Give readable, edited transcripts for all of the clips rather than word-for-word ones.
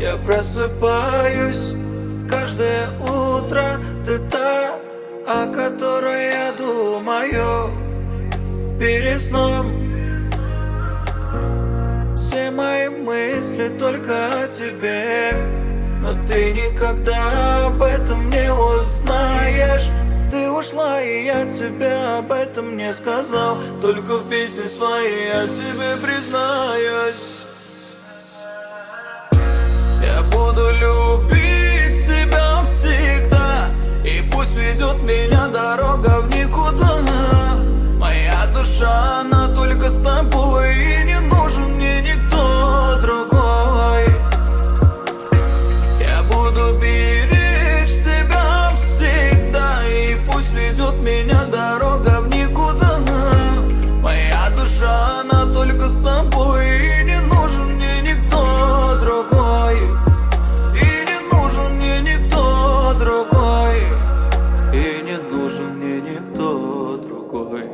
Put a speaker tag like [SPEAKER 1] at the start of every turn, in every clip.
[SPEAKER 1] Я просыпаюсь каждое утро. Ты та, о которой я думаю перед сном. Все мои мысли только о тебе, но ты никогда об этом не узнаешь. Ты ушла, и я тебе об этом не сказал. Только в песне своей я тебе признаюсь. Я буду любить тебя всегда, и пусть ведет меня дорога в никуда. Моя душа, она только с тобой, и не нужен мне никто другой. Я буду беречь тебя всегда, и пусть ведет меня дорога в никуда. Моя душа, она только с тобой, и не нужен мне никто другой. И не нужен мне никто другой. И не нужен мне никто другой.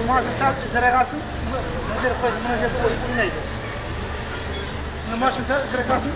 [SPEAKER 2] Mashina sal izrag'asin, buni yerga qo'ysa, buni yerga qo'yib o'ynaydi. Buni mashina sal izrag'asin.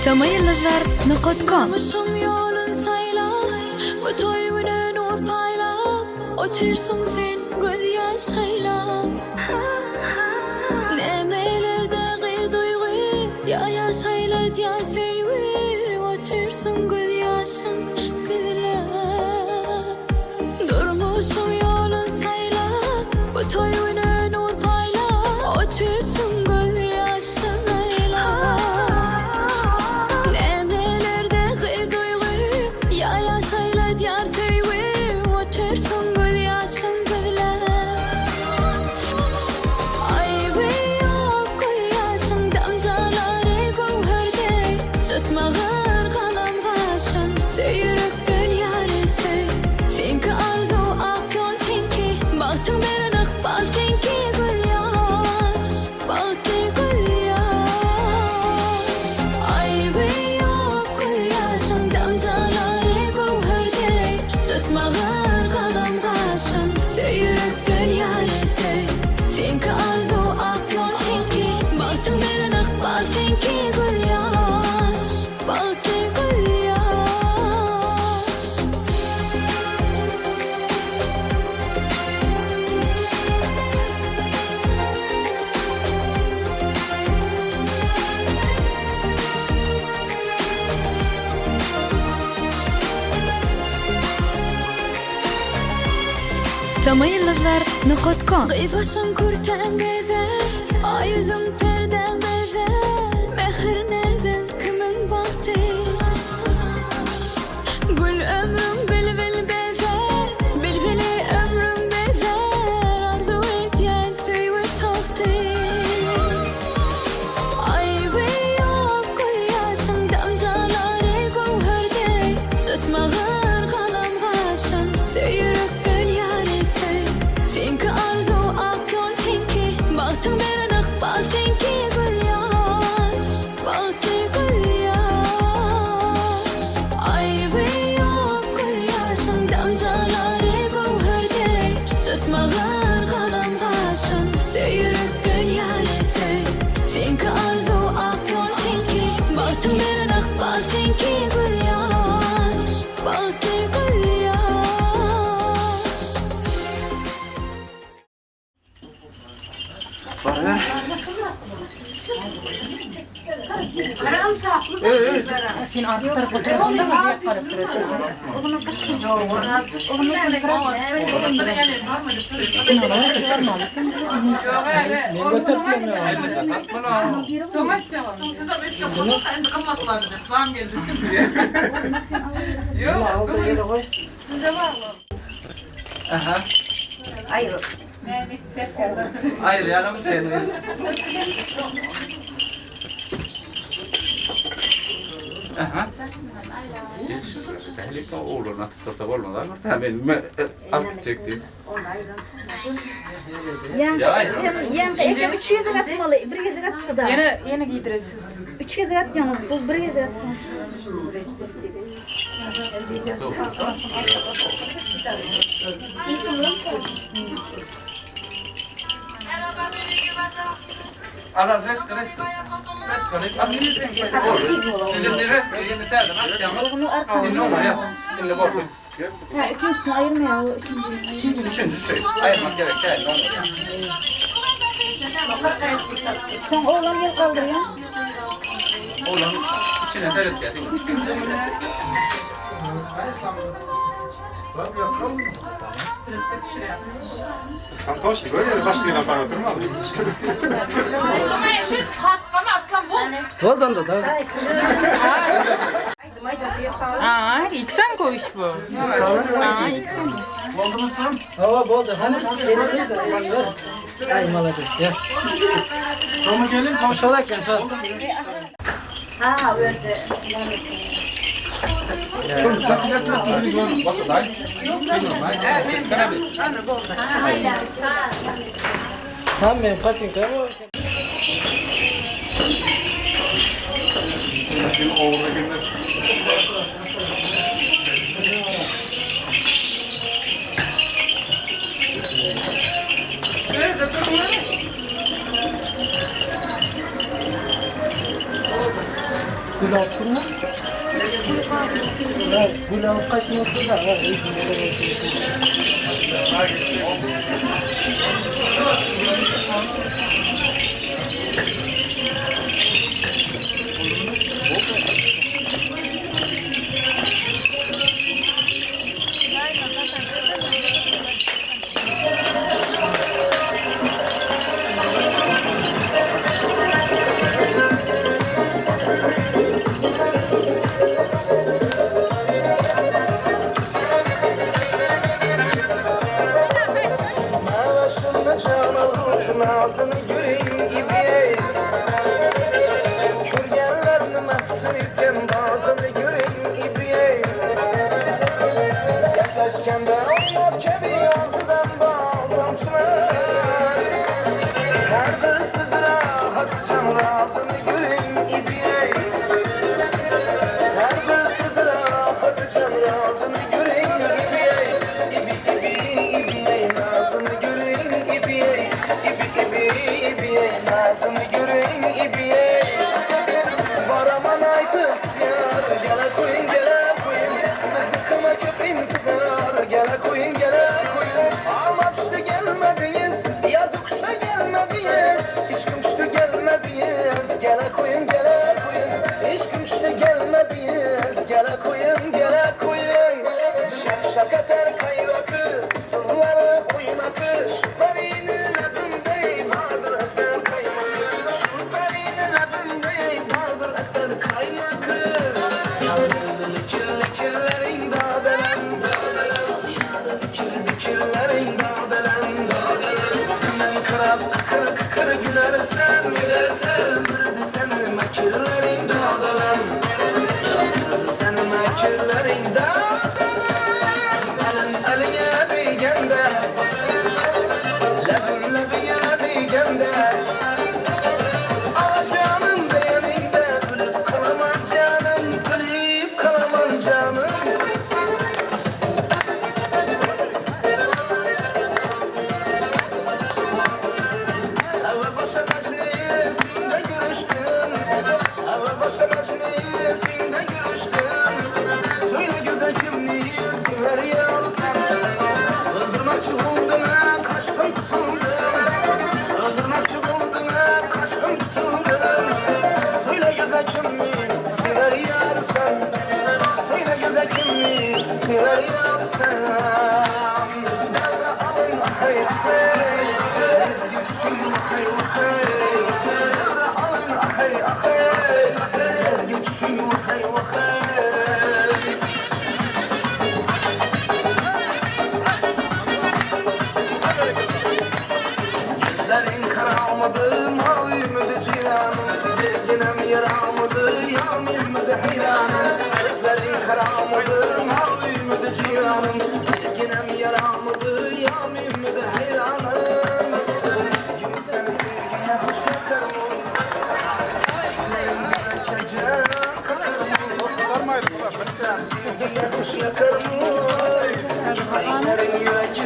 [SPEAKER 3] Tamayillazlar.com.
[SPEAKER 4] Durmuşun yolun saylap, bu toy günü nur paylap, otursun sen göz yaşayla. Nemelerdeki duygu, ya yaşayla diyar sevgi, otursun göz yaşın gizlep. Durmuşun yolun saylap, bu toy günü nur paylap, otursun göz yaşın ayla. Nemelerdeki duygu, ya yaşayla diyar sevgi, otursun göz yaşın gizlep. Aybi yok göz yaşın damcaları gövherde, Çıtmağır kalam kaşın, seyirükten yarısı. Senki arzu ak yol senki, bahtın veren akbal senki göz yaş, bahtı göz yaş. Aybi yok göz yaşın damcaları gövherde, Çıtmağır kalam kaşın, seyirükten yarısı. Senki arzu ak yol senki, bahtın veren akbal senki göz yaş, bahtı göz yaş.
[SPEAKER 3] Tamayillazlar.com.
[SPEAKER 4] Kıyfaşın kurten bezer, ay yüzün perden bezer, mehir neden kimin bahtı? Gül ömrüm bilbil bezer, bilbili ömrüm bezer, arzu etyen suyu tahtı. Aybi yok göz yaşın Ey quyosh.
[SPEAKER 3] Sen arka tarafa oturasın da buraya qarab turasan.
[SPEAKER 1] Ayrı seni. Aha. Tehlike oğluna tıklasa olmadan ben alt çektim.
[SPEAKER 5] Yani 3 gezek atmalı, 1 gezek attı da.
[SPEAKER 3] Yine giydiresiz.
[SPEAKER 5] 3 gezek atıyorsunuz, bu 1 gezek atmış.
[SPEAKER 1] Ala resk.
[SPEAKER 5] Ha, üçüncüsünü ayırmıyor.
[SPEAKER 1] Üçüncü şey. Ayırmak gerek değil.
[SPEAKER 5] Sen oğlan gel kaldırıyor.
[SPEAKER 1] Oğlan içine teret geldi.
[SPEAKER 6] Fantastisch, böyle başka bir apar oturma.
[SPEAKER 7] Oldu onda da.
[SPEAKER 3] Aa, iksan koyuş bu. Aa, iksan.
[SPEAKER 1] Oldu mu sen?
[SPEAKER 7] Hava boldu. Hani seni ay молодец ya.
[SPEAKER 6] Tamam gelin
[SPEAKER 7] Şolak ya şol.
[SPEAKER 5] Ha, öyle.
[SPEAKER 7] Tamam ben kaçın kamu. Gül attın mı? Gül alıp kaçmıyorsun da.
[SPEAKER 1] Ağzını göreyim gibi Kürgenlerini meftun etken ağzını göreyim gibi Yaklaşkanda oynar kebi ağzından bal tamçılar Her bir sözüne Hatice'nin ağzını göreyim gibi Her bir sözüne Hatice'nin ağzını göreyim gibi İbi ibi ibi ağzını göreyim gibi İbi nazını göreyim ibiye Baraman aytıp yar Gele koyun gele koyun Bizni kırma köp intizar Gele koyun gele koyun Ama pişti gelmediniz Yazık kuşta gelmediniz İşkim pişti gelmediniz Gele koyun gele koyun İşkim pişti gelmediniz Gele koyun gele koyun Şak şak atar kayrakı Sırları oynakı Şu perini lebinde vardır eser kaymakı Şu perini lebinde vardır eser kaymakı Yandırdı kirli kirlerin dağdelen Yarın kirli kirlerin dağdelen Senden kırap kıkır kıkır gülersen gülersen Öldürdü seni mekirlerin dağdelen Öldürdü seni mekirlerin dağdelen Elin eline değgende Lebim lebine değgende Ah canım beğeninde Ölüp kalamam canım Ölüp kalamam canım. Evvel başa meclisinde görüştüm Evvel başa meclisinde görüştüm Söyle güzel kimliği karamıdı, mavimidi ciranım. Bilginem yaramıdı, yamimidi hayranım. Gözlerin karamıdı, mavimidi ciranım. Bilginem yaramıdı, yamimidi hayranım. Sevgim seni sevgine hoş yakarım. Sen sevgine hoş yakarım. Ayların yürek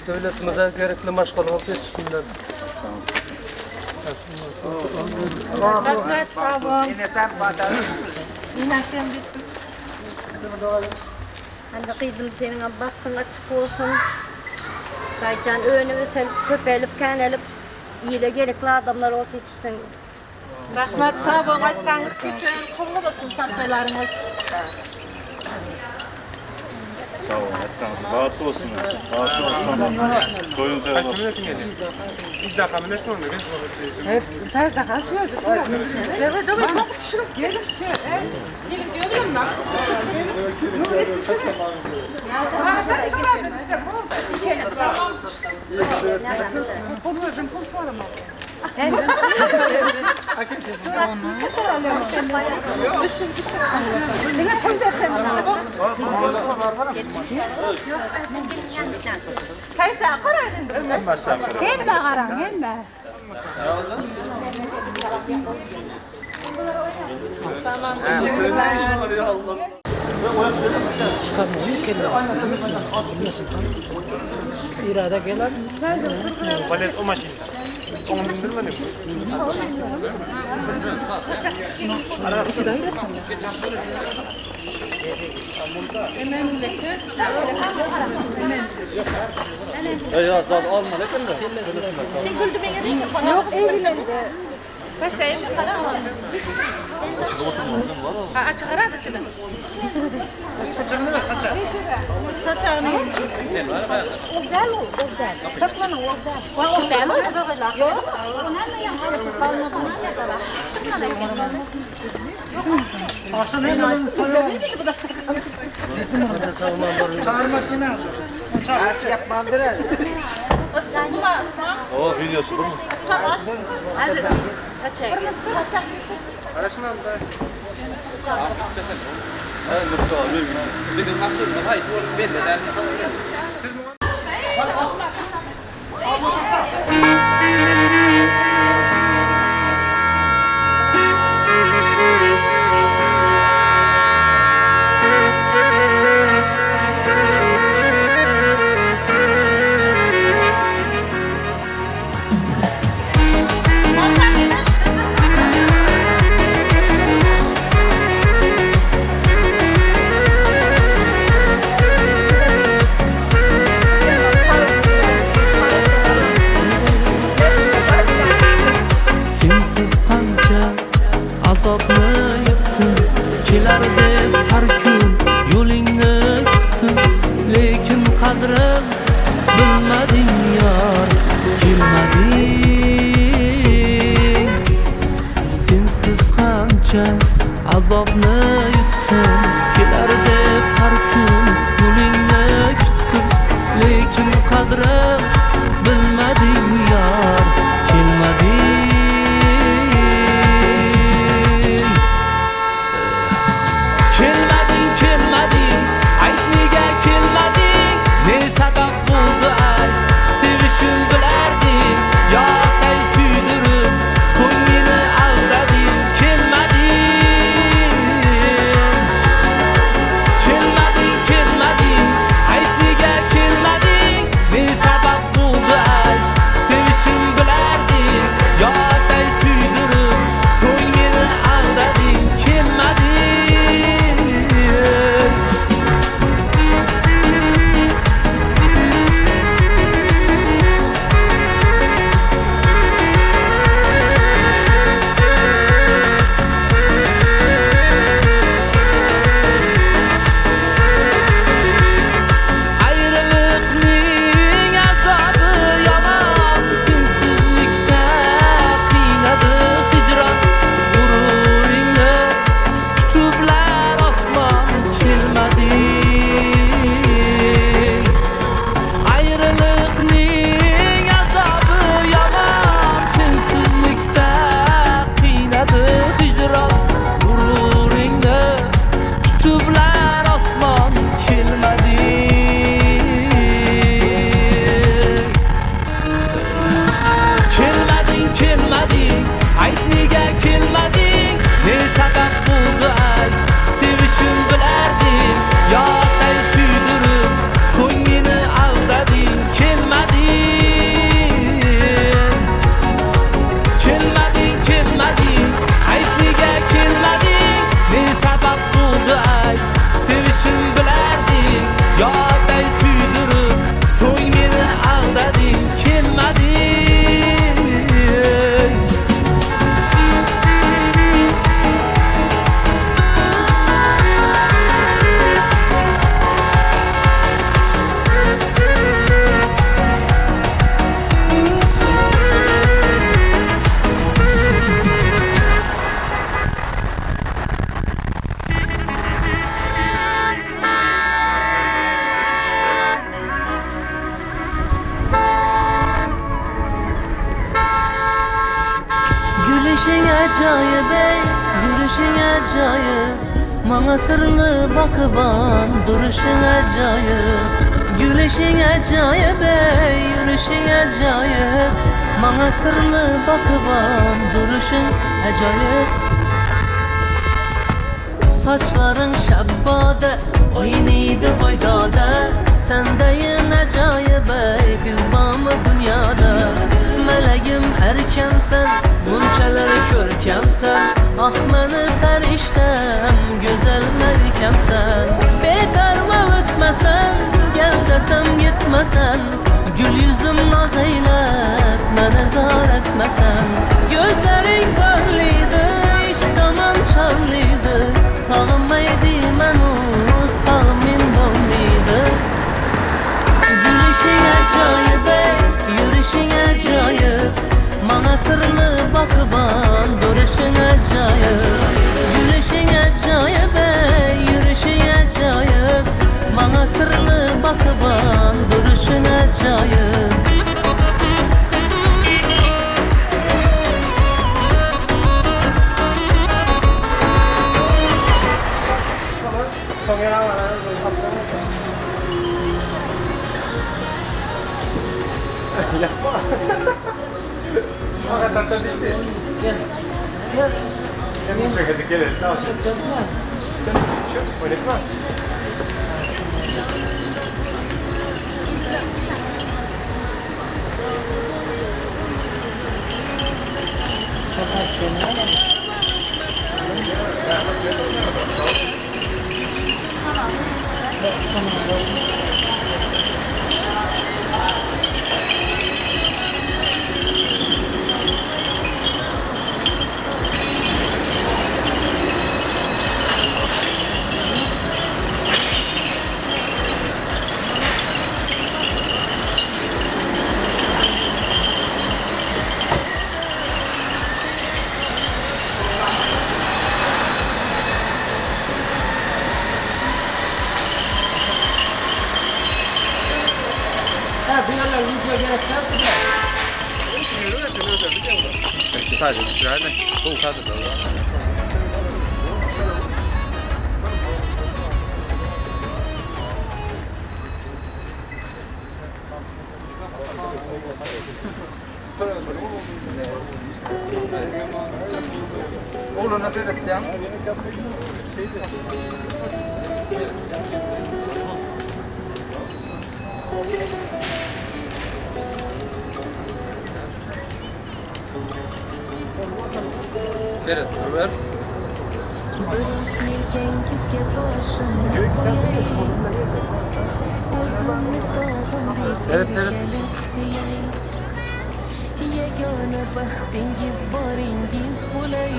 [SPEAKER 7] Devletimize gerekli maşgala oldu yetişsinler.
[SPEAKER 3] Rahmet sağ olun.
[SPEAKER 5] Hadi kızım senin baktın açık olsun. Kaycan önümü sen köpelip kenelip iyi de gerekli adamlar olup yetişsin.
[SPEAKER 3] Rahmet sağ olun. Aytsanız kesin. Kullu olsun sapmalarınız.
[SPEAKER 6] Sağ olun. Aytsanız rahatsız olsun. Rahatsız olsun. Doyun toyun olsun. Biz de kamera sonra
[SPEAKER 3] Evet, ters de kaçıyor. Evet, evet, çok düşürüp gelip gelip görüyorum lan.
[SPEAKER 7] İrade gelen.
[SPEAKER 6] Balet o maşında. Onu bindirmedim.
[SPEAKER 3] Yok evlendi. Açık içinde. Saçağını.
[SPEAKER 5] Ogdal o, ogdal. Toplama ogdal. Ogdal mı? Yok. Ona mı yapıyorsun?
[SPEAKER 6] O video çıkıyor mu?
[SPEAKER 1] Sensiz qancha azobni yutdim, kelar deb har kun yo'lingni kutdim, lekin qadrim bilmading yor, kelmading. Sensiz qancha azobni yutdim, kelar deb har kun yo'lingni kutdim, lekin qadrim bilmading yor, kelmading. Kelmading, kelmading, ayt nega kelmading? Ne sabab bo'ldi ayt, sevishim bilarding. Yoqay suydirib, so'ng meni aldading. Kelmading. Kelmading, kelmading, ayt nega kelmading? Ne sabab
[SPEAKER 8] Gülüşün acayip ey, yürüyüşün acayip. Bana sırlı bakıban duruşun acayip. Gülüşün acayip ey, yürüyüşün acayip. Bana sırlı bakıban duruşun acayip. Saçların şabbade, oynaydı faydada. Sendeyin acayip ey, kız bamı dünyada. Meleğim erkemsen, bunçalar körkemsen. Ah meni feriştem, güzel melikemsen. Bekarma ötmesen, gel desem gitmesen. Gül yüzüm naz eylep, meni zar etmesen. Gözlerin parlıydı, iş tamam şarlıydı. Sağınmaydı men o, sağımın bolmuydu. Gülüşün acayip ey, yürüyüşün acayip. Bana sırlı bakıban duruşun acayip. Gülüşün acayip ey, yürüyüşün acayip. Bana sırlı bakıban duruşun acayip.
[SPEAKER 6] Yapma. Hakikaten işte.
[SPEAKER 7] Gel. Gel.
[SPEAKER 6] Hem çekecek gel. Tamam. Şu, oynatma.
[SPEAKER 7] Çok az geliyor.
[SPEAKER 1] Oğlum nasıl edeceğim? Evet, Ömer. Evet, evet.
[SPEAKER 8] Yegona baxtingiz boringiz bo'lay.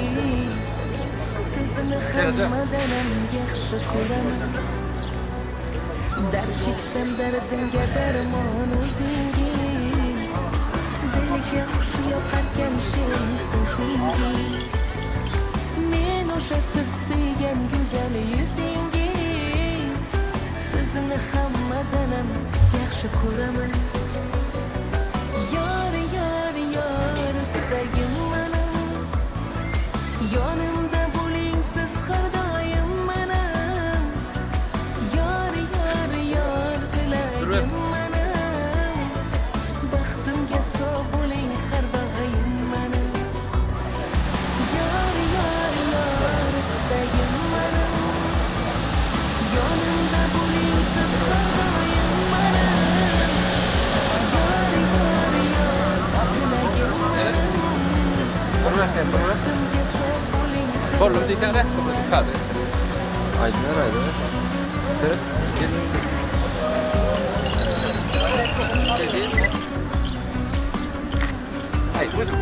[SPEAKER 8] Sizni hammadan yaxshi ko'raman. Dard cheksam dardimga darmon o'zingiz. Dilga xush yoqarkan shirin so'zingiz. Men o'sha siz sevgan go'zal yuzingiz. Sizni hammadan yaxshi ko'raman. Yor, yor, yor istagim menim. Yonimda bo'ling siz har doim menim. Yor, yor, yor tilagim menim. Baxtimga sog' bo'ling har doim menim. Yor, yor, yor istagim menim. Yonimda bo'ling siz har doim menim. Yor, yor, yor tilagim menim. Baxtimga sog' bo'ling har
[SPEAKER 1] Bolum diýseň respublika kadr. Aydınlar aydınlar. Evet. Ay, buyurun.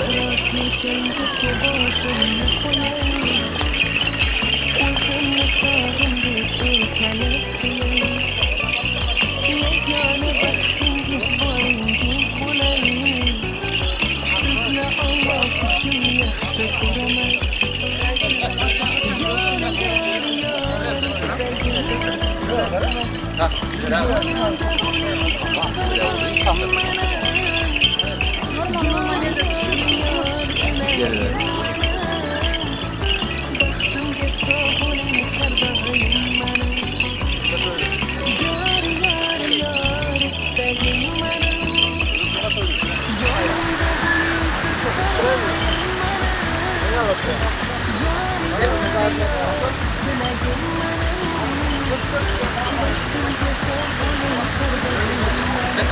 [SPEAKER 8] Biroz yelkangizga boshim Qo'limni qo'yay, o'zimni tog'im deb erkalab suyay. Yagona baxtingiz boringiz bo'lay. Sizni Alloh uchun yaxshi ko'raman. Yor, yor, yor istagim mana. Yonimda bo'ling siz har doim mana. Yor, yor, yor tilagim mana. Baxtimga sog' bo'ling har doim mana. Yor, yor, yor istagim mana. Yonimda bo'ling siz har doim mana. Yor, yor, yor tilagim mana. Baxtimga sog' bo'ling har doim mana.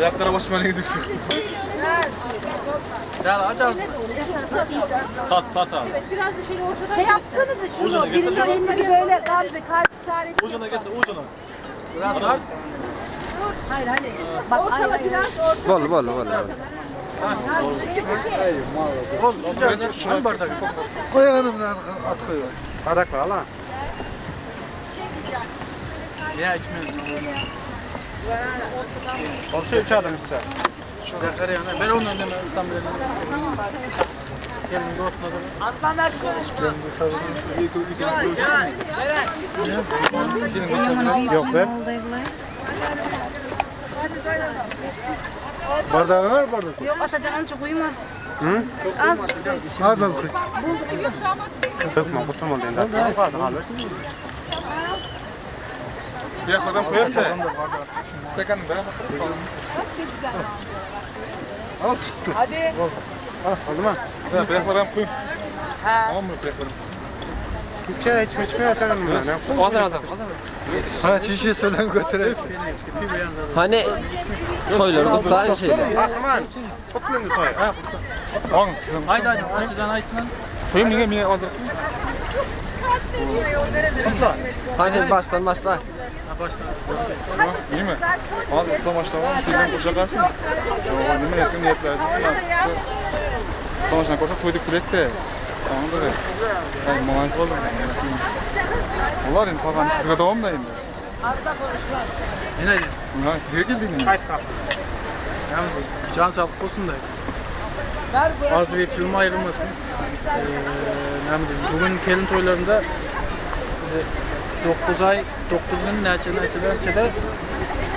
[SPEAKER 6] Ayaklara basmanızı bir sıktım. Tat tat abi.
[SPEAKER 3] Evet, biraz da şöyle ortadan.
[SPEAKER 9] Şey yapsanıza şunu, birinin elini böyle Gamze kalp işareti.
[SPEAKER 6] Ucuna getir, ucuna. Biraz daha.
[SPEAKER 3] Dur.
[SPEAKER 9] Hayır hani bak ortala biraz ortala.
[SPEAKER 10] Bol bol bol.
[SPEAKER 6] Şunu bardak.
[SPEAKER 2] Koy hanım at koy.
[SPEAKER 6] Bardak var ala.
[SPEAKER 7] Ya içmeyiz.
[SPEAKER 6] Olsa üç adam ise.
[SPEAKER 7] Ben onun önüne İstanbul'a gelin dostuna da.
[SPEAKER 3] Aslan ver konuşma.
[SPEAKER 6] Yok be.
[SPEAKER 2] Bardağı var bardak.
[SPEAKER 5] Yok atacağım çok uyumaz.
[SPEAKER 6] Hı?
[SPEAKER 5] Az
[SPEAKER 2] Az az koy.
[SPEAKER 6] Dökme kutum oldu endi.
[SPEAKER 10] Bir yaklardan koyar da. Stakanı da.
[SPEAKER 6] Al tuttu.
[SPEAKER 3] Hadi.
[SPEAKER 6] Al oldu mu?
[SPEAKER 10] Bir yaklardan koy. Tamam mı bir yaklardan?
[SPEAKER 6] İçer içme içme atarım bunu.
[SPEAKER 7] Azar azar.
[SPEAKER 2] Ha şişe söyle götürelim.
[SPEAKER 7] Hani toyları kutlar şeyler.
[SPEAKER 6] Ahman. Toplandı toy.
[SPEAKER 10] Al sizin.
[SPEAKER 7] Haydi haydi. Açıcan açsın.
[SPEAKER 10] Koyayım niye niye azar?
[SPEAKER 7] Haydi baştan başla.
[SPEAKER 10] İyi mi? Az ıslam başlama, filmden koşa kalsın. Nime yakın niyetler etsin, askısı. Islam başlama koşa koyduk bilek de. Tamam da evet. Ay maaş. Olar endi qolgani sizga davom da endi.
[SPEAKER 7] Ne dedi?
[SPEAKER 10] Ha, sizga keldik endi.
[SPEAKER 6] Qayt qap.
[SPEAKER 7] Can sağlık olsun da. Az bir çılma ayrılmasın. Bugün gelin toylarında 9 ay, 9 gün neçede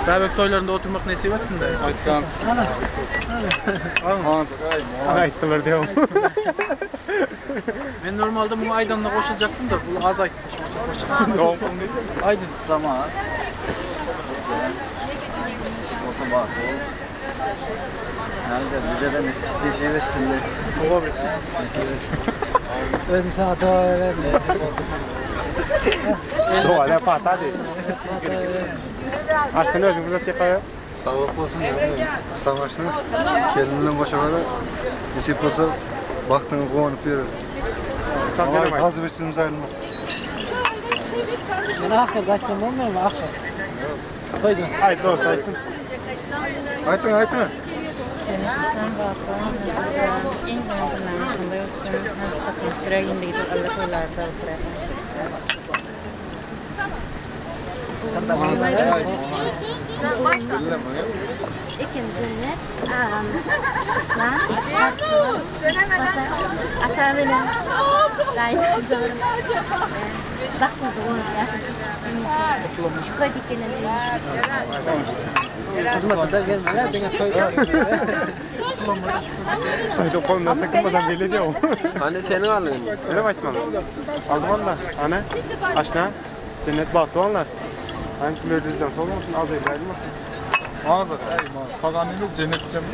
[SPEAKER 7] bebek toylarında oturmak nasip etsin de.
[SPEAKER 10] Aytgan. Ana
[SPEAKER 6] ayttılar diyorum.
[SPEAKER 7] Ben normalde bunu Aydan'la koşulacaktım da bu az ayttı. Aydın İslam'a.
[SPEAKER 2] Bize de nasip etsin de.
[SPEAKER 7] Özüm sana dua vereyim.
[SPEAKER 6] Dua ne pata değil. Arsene özüm uzat yapıyor.
[SPEAKER 2] Sağlık olsun. Savaşını kendimden başa kadar nasip olsa baktığını kuvanıp yürür. Az bir şeyimiz ayrılmaz.
[SPEAKER 7] Ben ahir kaçsam olmuyor mu? Akşam. Toycun.
[SPEAKER 6] Haydi dost aytsın.
[SPEAKER 2] Aytın aytın.
[SPEAKER 5] Cennetten bakalım. En canlı olsun. Süre indikçe Allah koylarda
[SPEAKER 9] Başla.
[SPEAKER 5] İkim cennet, ağam, İslam, ata benim, dayım,
[SPEAKER 7] Hizmetler gelmeler, beni
[SPEAKER 6] Toyda qo'limdan sakın belli diyor.
[SPEAKER 7] Hani senin aldın.
[SPEAKER 6] Öyle mi aytmalı? Aldım onlar. Ana, aşna, cennet bahtı onlar. Hani kimlerden sol olsun, az ayrılmasın.
[SPEAKER 10] Ağzı, paganını cennet cemil.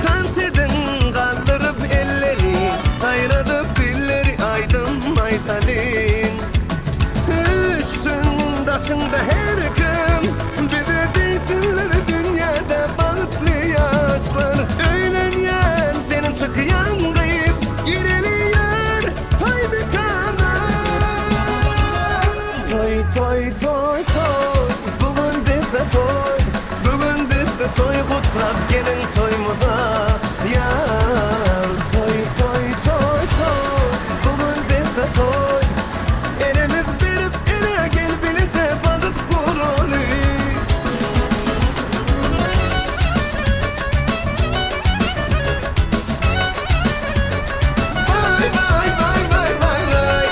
[SPEAKER 1] Tantedin kaldırıp elleri, kayradıp dilleri aydın aytalin. Üstün taşında her kim, bize deysinler dünyada bahtlı yaşlar. Öğlenyen senin çıkyan kayıp, gireliyor toy mekana. Toy toy toy toy, bugün bizde toy. Bugün bizde toy kutlap gelin toyumuza yar. Toy toy toy toy, bugün bizde toy. Elimiz verip ele gel bilece balık kurulu. Vay vay vay vay vay vay.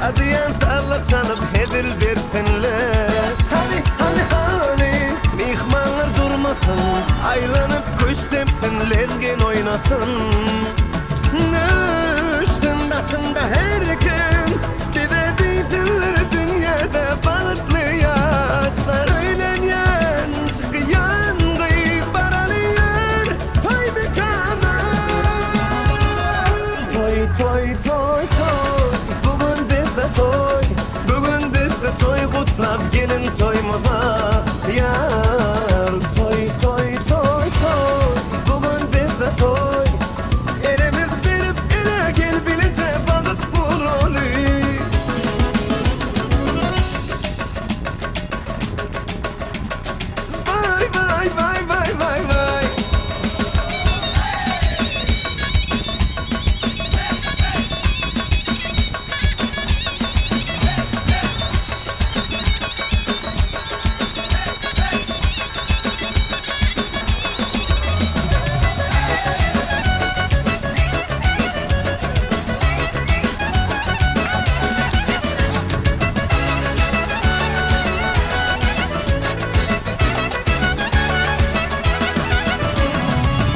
[SPEAKER 1] Şadiyen sallar hedil bersinler. Hani hani hani mihmanlar durmasın, aylanıp kuş tepsin, lezgin oynasın. Düştün başında her gün, bize diysinler dünyada balıklı yaşlar. Öğlenyen çıkıyan kıyık baralıyor, toy mekana. Toy toy toy toy, bugün bizde toy, bugün bizde toy, kutlap gelin toyumuza yar. Toy toy toy toy, bugün bizde toy, elimiz verip ele gel bilece balık vurulu. Vay vay vay vay vay vay.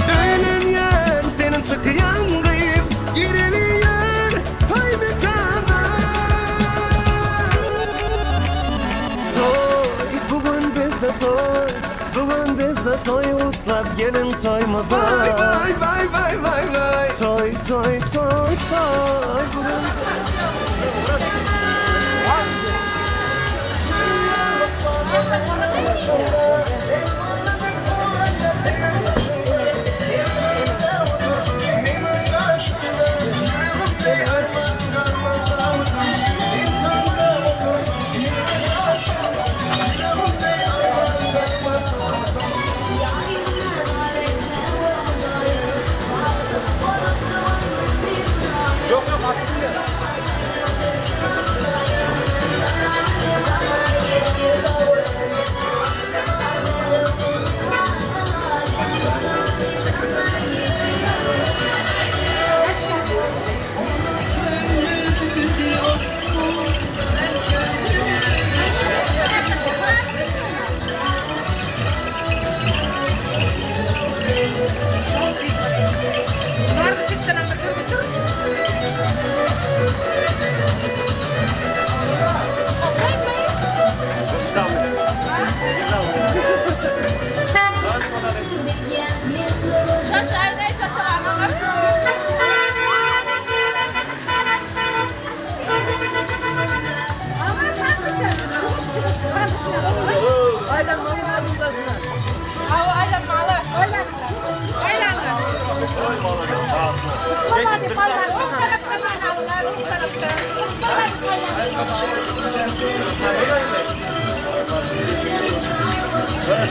[SPEAKER 1] Öğlenyen senin çıkıyan kıyıp giriliyor toy mekana. Toy, bugün bizde toy, bugün bizde toy, utlap gelin toyumuza. Vay vay vay vay vay vay. Toy toy toy toy, bugün.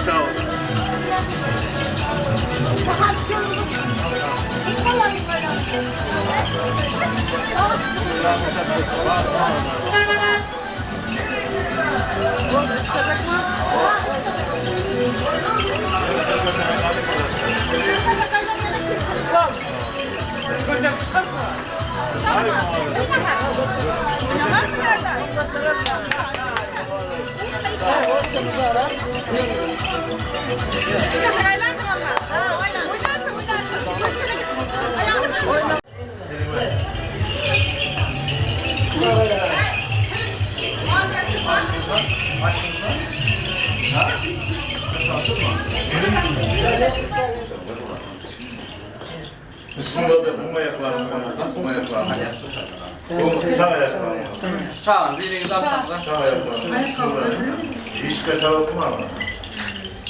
[SPEAKER 7] Sağ ol.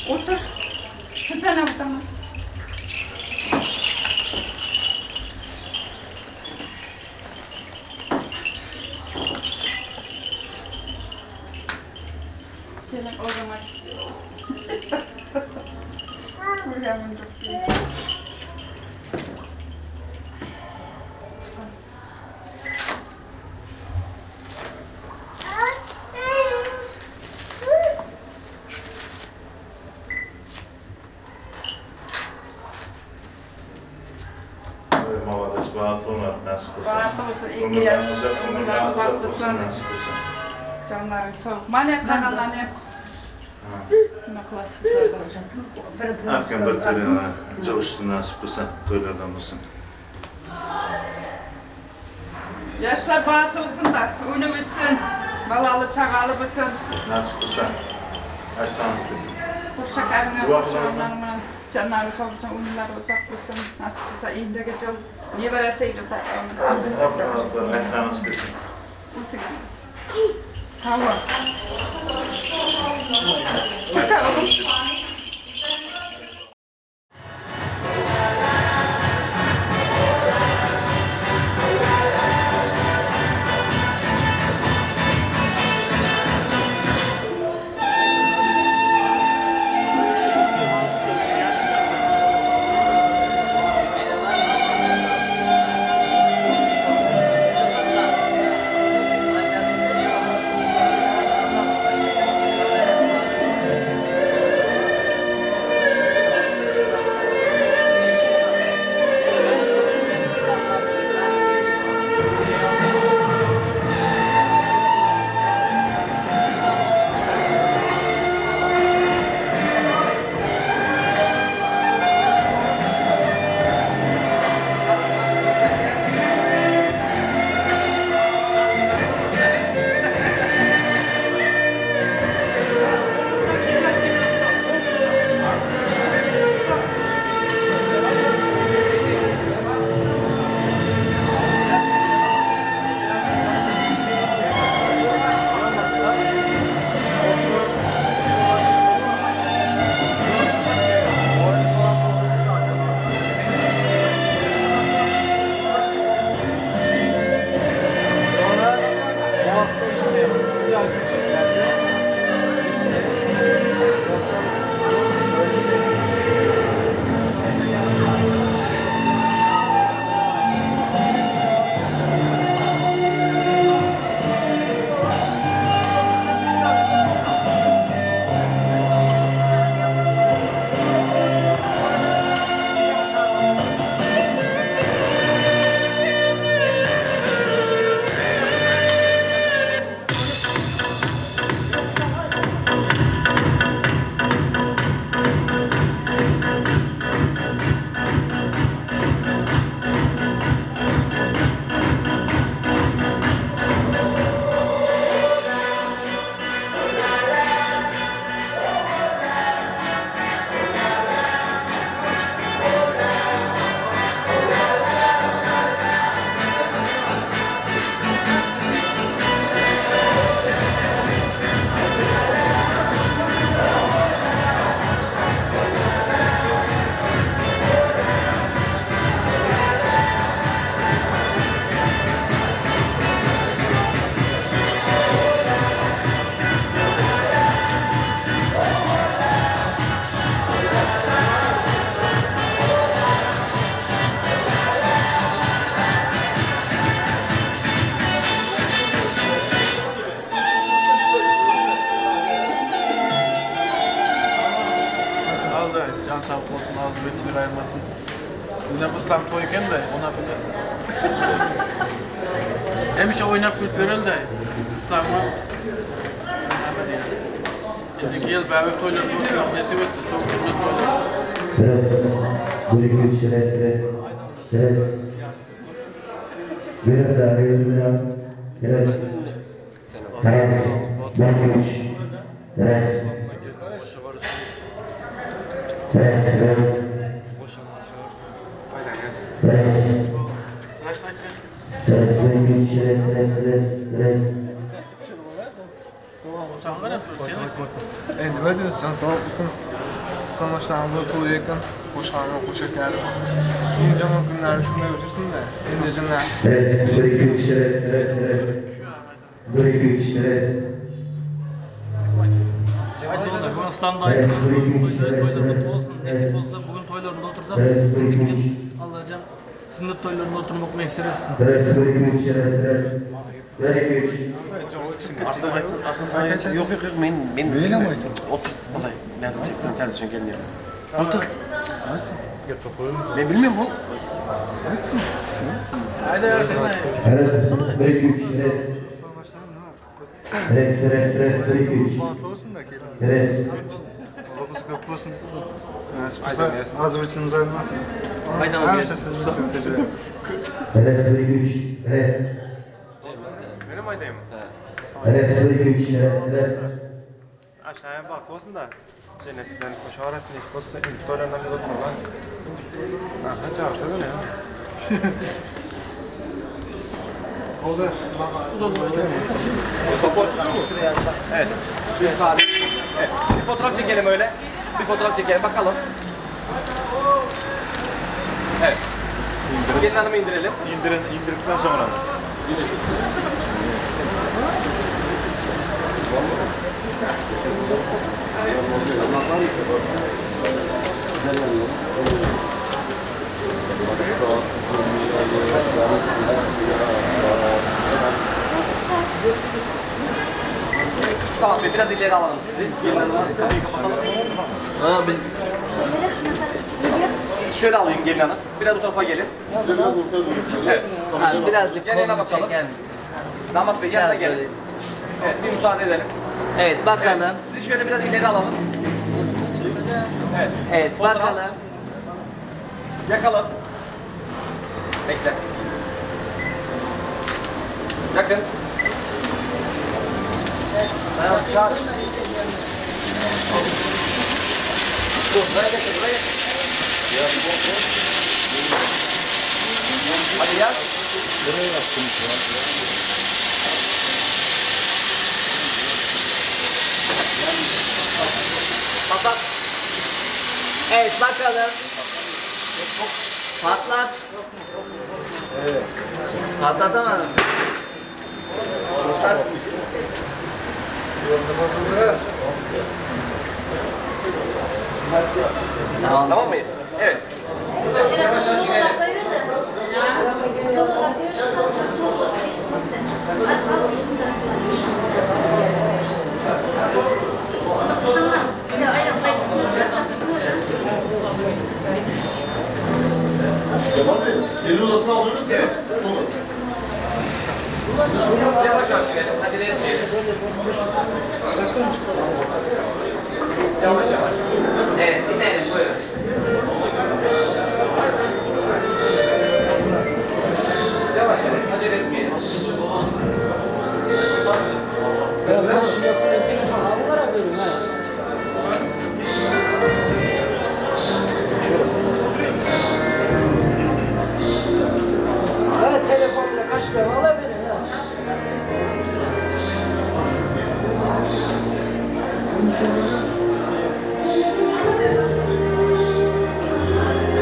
[SPEAKER 3] Otur. Sen tamam. Gelin o zaman.
[SPEAKER 6] Молодец. Bahtlı olmak nasip olsun.
[SPEAKER 3] Bahtlı olsun, iyi yaş.
[SPEAKER 6] Ömürler uzak olsun, nasip olsun.
[SPEAKER 3] Canların soğuk. Mane kalanlar ne? Ne klasik zaten.
[SPEAKER 6] Hakkın bir törene coşsun nasip olsun, toylardan olsun.
[SPEAKER 3] Yaşlar bahtlı olsun da, ünü bitsin, balalı çağalı bitsin.
[SPEAKER 6] Nasip olsun. Aytağınız bitsin.
[SPEAKER 3] Kurşak evine, kurşağınlarımın canları sağ olsun, ünlüler uzak olsun. Nasip olsa indeki yıl ne verese iyi de.
[SPEAKER 6] Aytağınız bitsin.
[SPEAKER 3] Tamam. Çıkalım.
[SPEAKER 7] Hemişe oynap gülüp görel de İslam'a şimdiki yıl bebek toylarında oturmak nasip etti. Soğuk sünnet toyları.
[SPEAKER 11] Evet. 1, 2, 3, evet, evet. Evet. Bir daha, bir daha. Evet. Evet. 1, 2, 3. Evet. Evet, evet. Evet. Evet, 1, 2, 3, evet, evet, evet, evet.
[SPEAKER 10] Nima deysiz, can sog' bo'lsin. Islom to'y ekan, qo'shani qo'shaklar. Eng yomon kunlari shunday o'chirsin-da. Endi jannat.
[SPEAKER 11] Evet, 1, 2, 3, evet, evet, evet. 1, 2, 3, evet.
[SPEAKER 7] Aytollar, bugün İslam'da toylar mutlu olsun, nesip olsa bugün toylarında otursam, şimdiki Allah'ım sünnet toylarında oturmak mesir etsin.
[SPEAKER 11] Evet, 1, 2, 3, evet, evet. 1, 2, 3.
[SPEAKER 12] Arslan sen yok yok yok men otur vallahi nazar çektim ters için gelmiyor. Otur. Ben bilmiyorum oğlum.
[SPEAKER 11] Evet, 1 2 3 Evet, evet, evet, 1 2 3.
[SPEAKER 2] Bagtly bolsun da kelinimiz.
[SPEAKER 11] Evet.
[SPEAKER 2] Okusu köp bolsun. Nasip bolsa az biçimiz ayrılmasın.
[SPEAKER 7] Haydi.
[SPEAKER 11] Evet, 1 2 3. Evet.
[SPEAKER 12] Benim aydayım.
[SPEAKER 11] Evet, 1 2 3. Evet, evet.
[SPEAKER 12] Aşağıya bak olsun da cennetten koşu arasında ispotsa intolarından bir oturma lan. Aha çağırsana ya.
[SPEAKER 2] Oldu.
[SPEAKER 13] Kapı açılıyor mu?
[SPEAKER 14] Evet. Evet. Bir fotoğraf çekelim öyle. Bir fotoğraf çekelim bakalım. Evet. Gelin hanımı indirelim.
[SPEAKER 6] İndirdikten sonra.
[SPEAKER 14] Tamam bey, biraz ileri alalım sizi. Gelin hanımı kapıyı kapatalım. Sizi şöyle alayım gelin hanım. Biraz bu tarafa gelin. Evet.
[SPEAKER 7] Abi birazcık
[SPEAKER 14] kolunu
[SPEAKER 7] çeker misin?
[SPEAKER 14] Damat bey yanına gelin. Evet, bir müsaade edelim.
[SPEAKER 7] Evet, bakalım.
[SPEAKER 14] Evet, sizi şöyle biraz ileri alalım. Evet.
[SPEAKER 7] Evet,
[SPEAKER 14] fotoğraf.
[SPEAKER 7] Bakalım.
[SPEAKER 14] Yakalım. Bekle. Yakın. Dur, buraya getir, buraya getir. Hadi gel.
[SPEAKER 2] Nereye yaptınız ya?
[SPEAKER 14] Patlat.
[SPEAKER 7] Evet, bakalım. Patlat.
[SPEAKER 2] Evet.
[SPEAKER 7] Patlatamadım.
[SPEAKER 14] Tamam. Tamam mıyız? Evet. Yavaş yavaş inelim.
[SPEAKER 13] Cemal Bey, gelin odasına alıyoruz ya. Sonra.
[SPEAKER 14] Yavaş yavaş inelim, acele etmeyelim. Yavaş yavaş.
[SPEAKER 7] Evet, inelim, buyurun.
[SPEAKER 14] Yavaş yavaş, acele etmeyelim.
[SPEAKER 7] Telefonla kaç lira alabilir ha?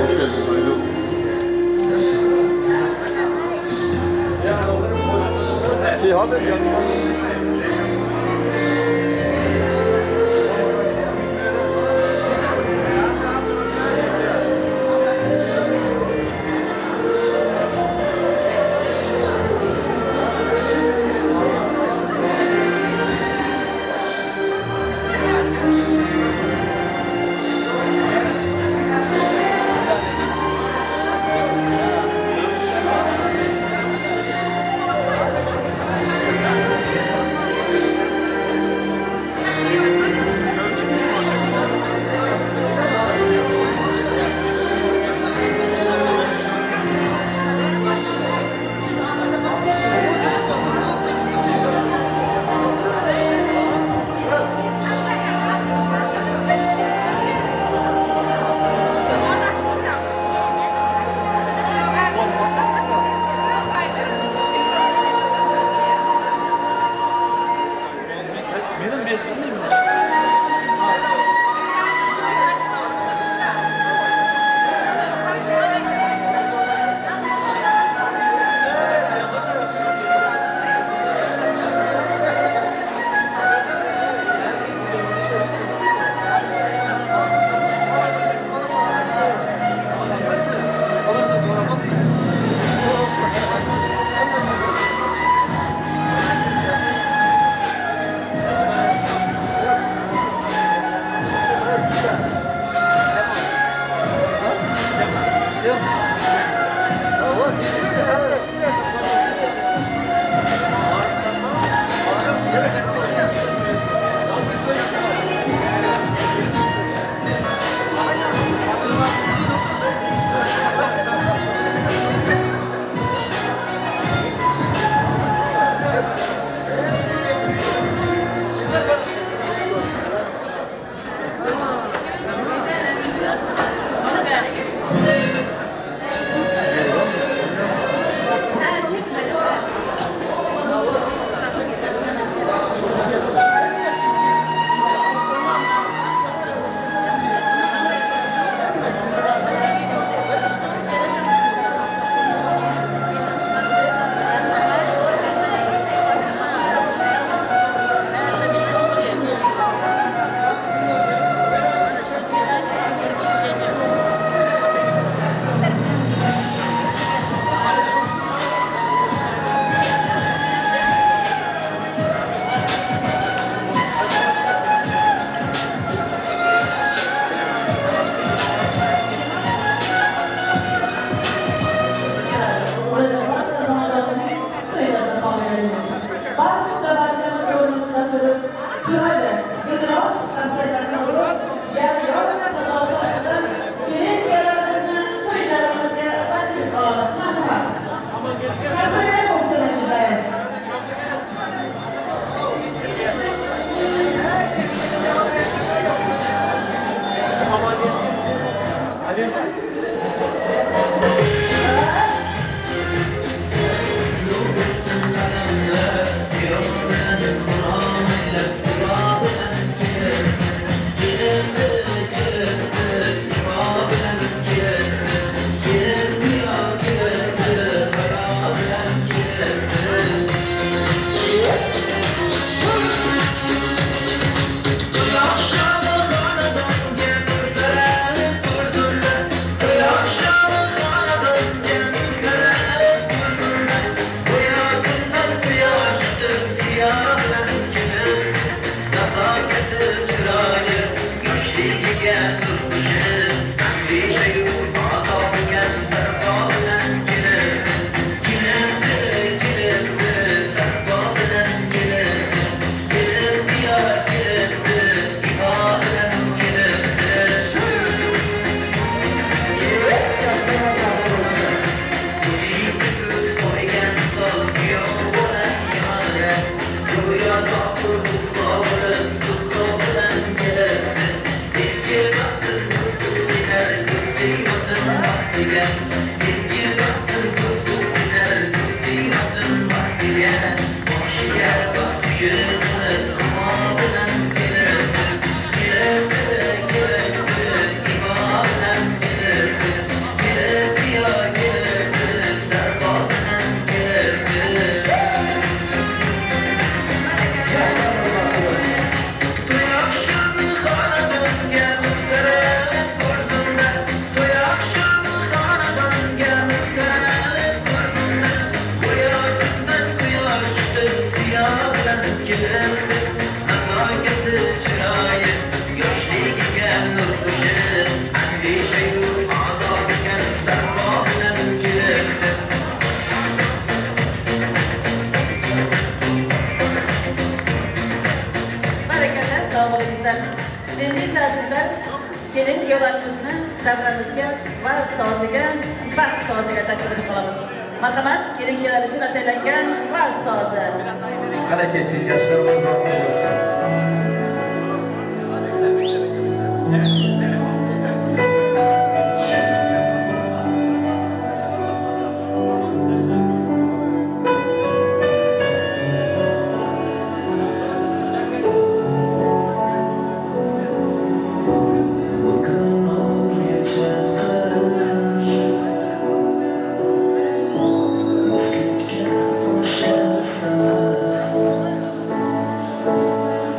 [SPEAKER 13] Hoş geldiniz, hayırlı olsun. Şey, hadi yanına.
[SPEAKER 14] Thank you.
[SPEAKER 15] Kelin kuyovlarimizni davramizga vals soziga, baxt soziga taklif qilamiz. Marhamat, kelin kuyovlar uchun ataylangan vals sozi.
[SPEAKER 14] Qara ketdik, yoshlar.
[SPEAKER 15] Thank you.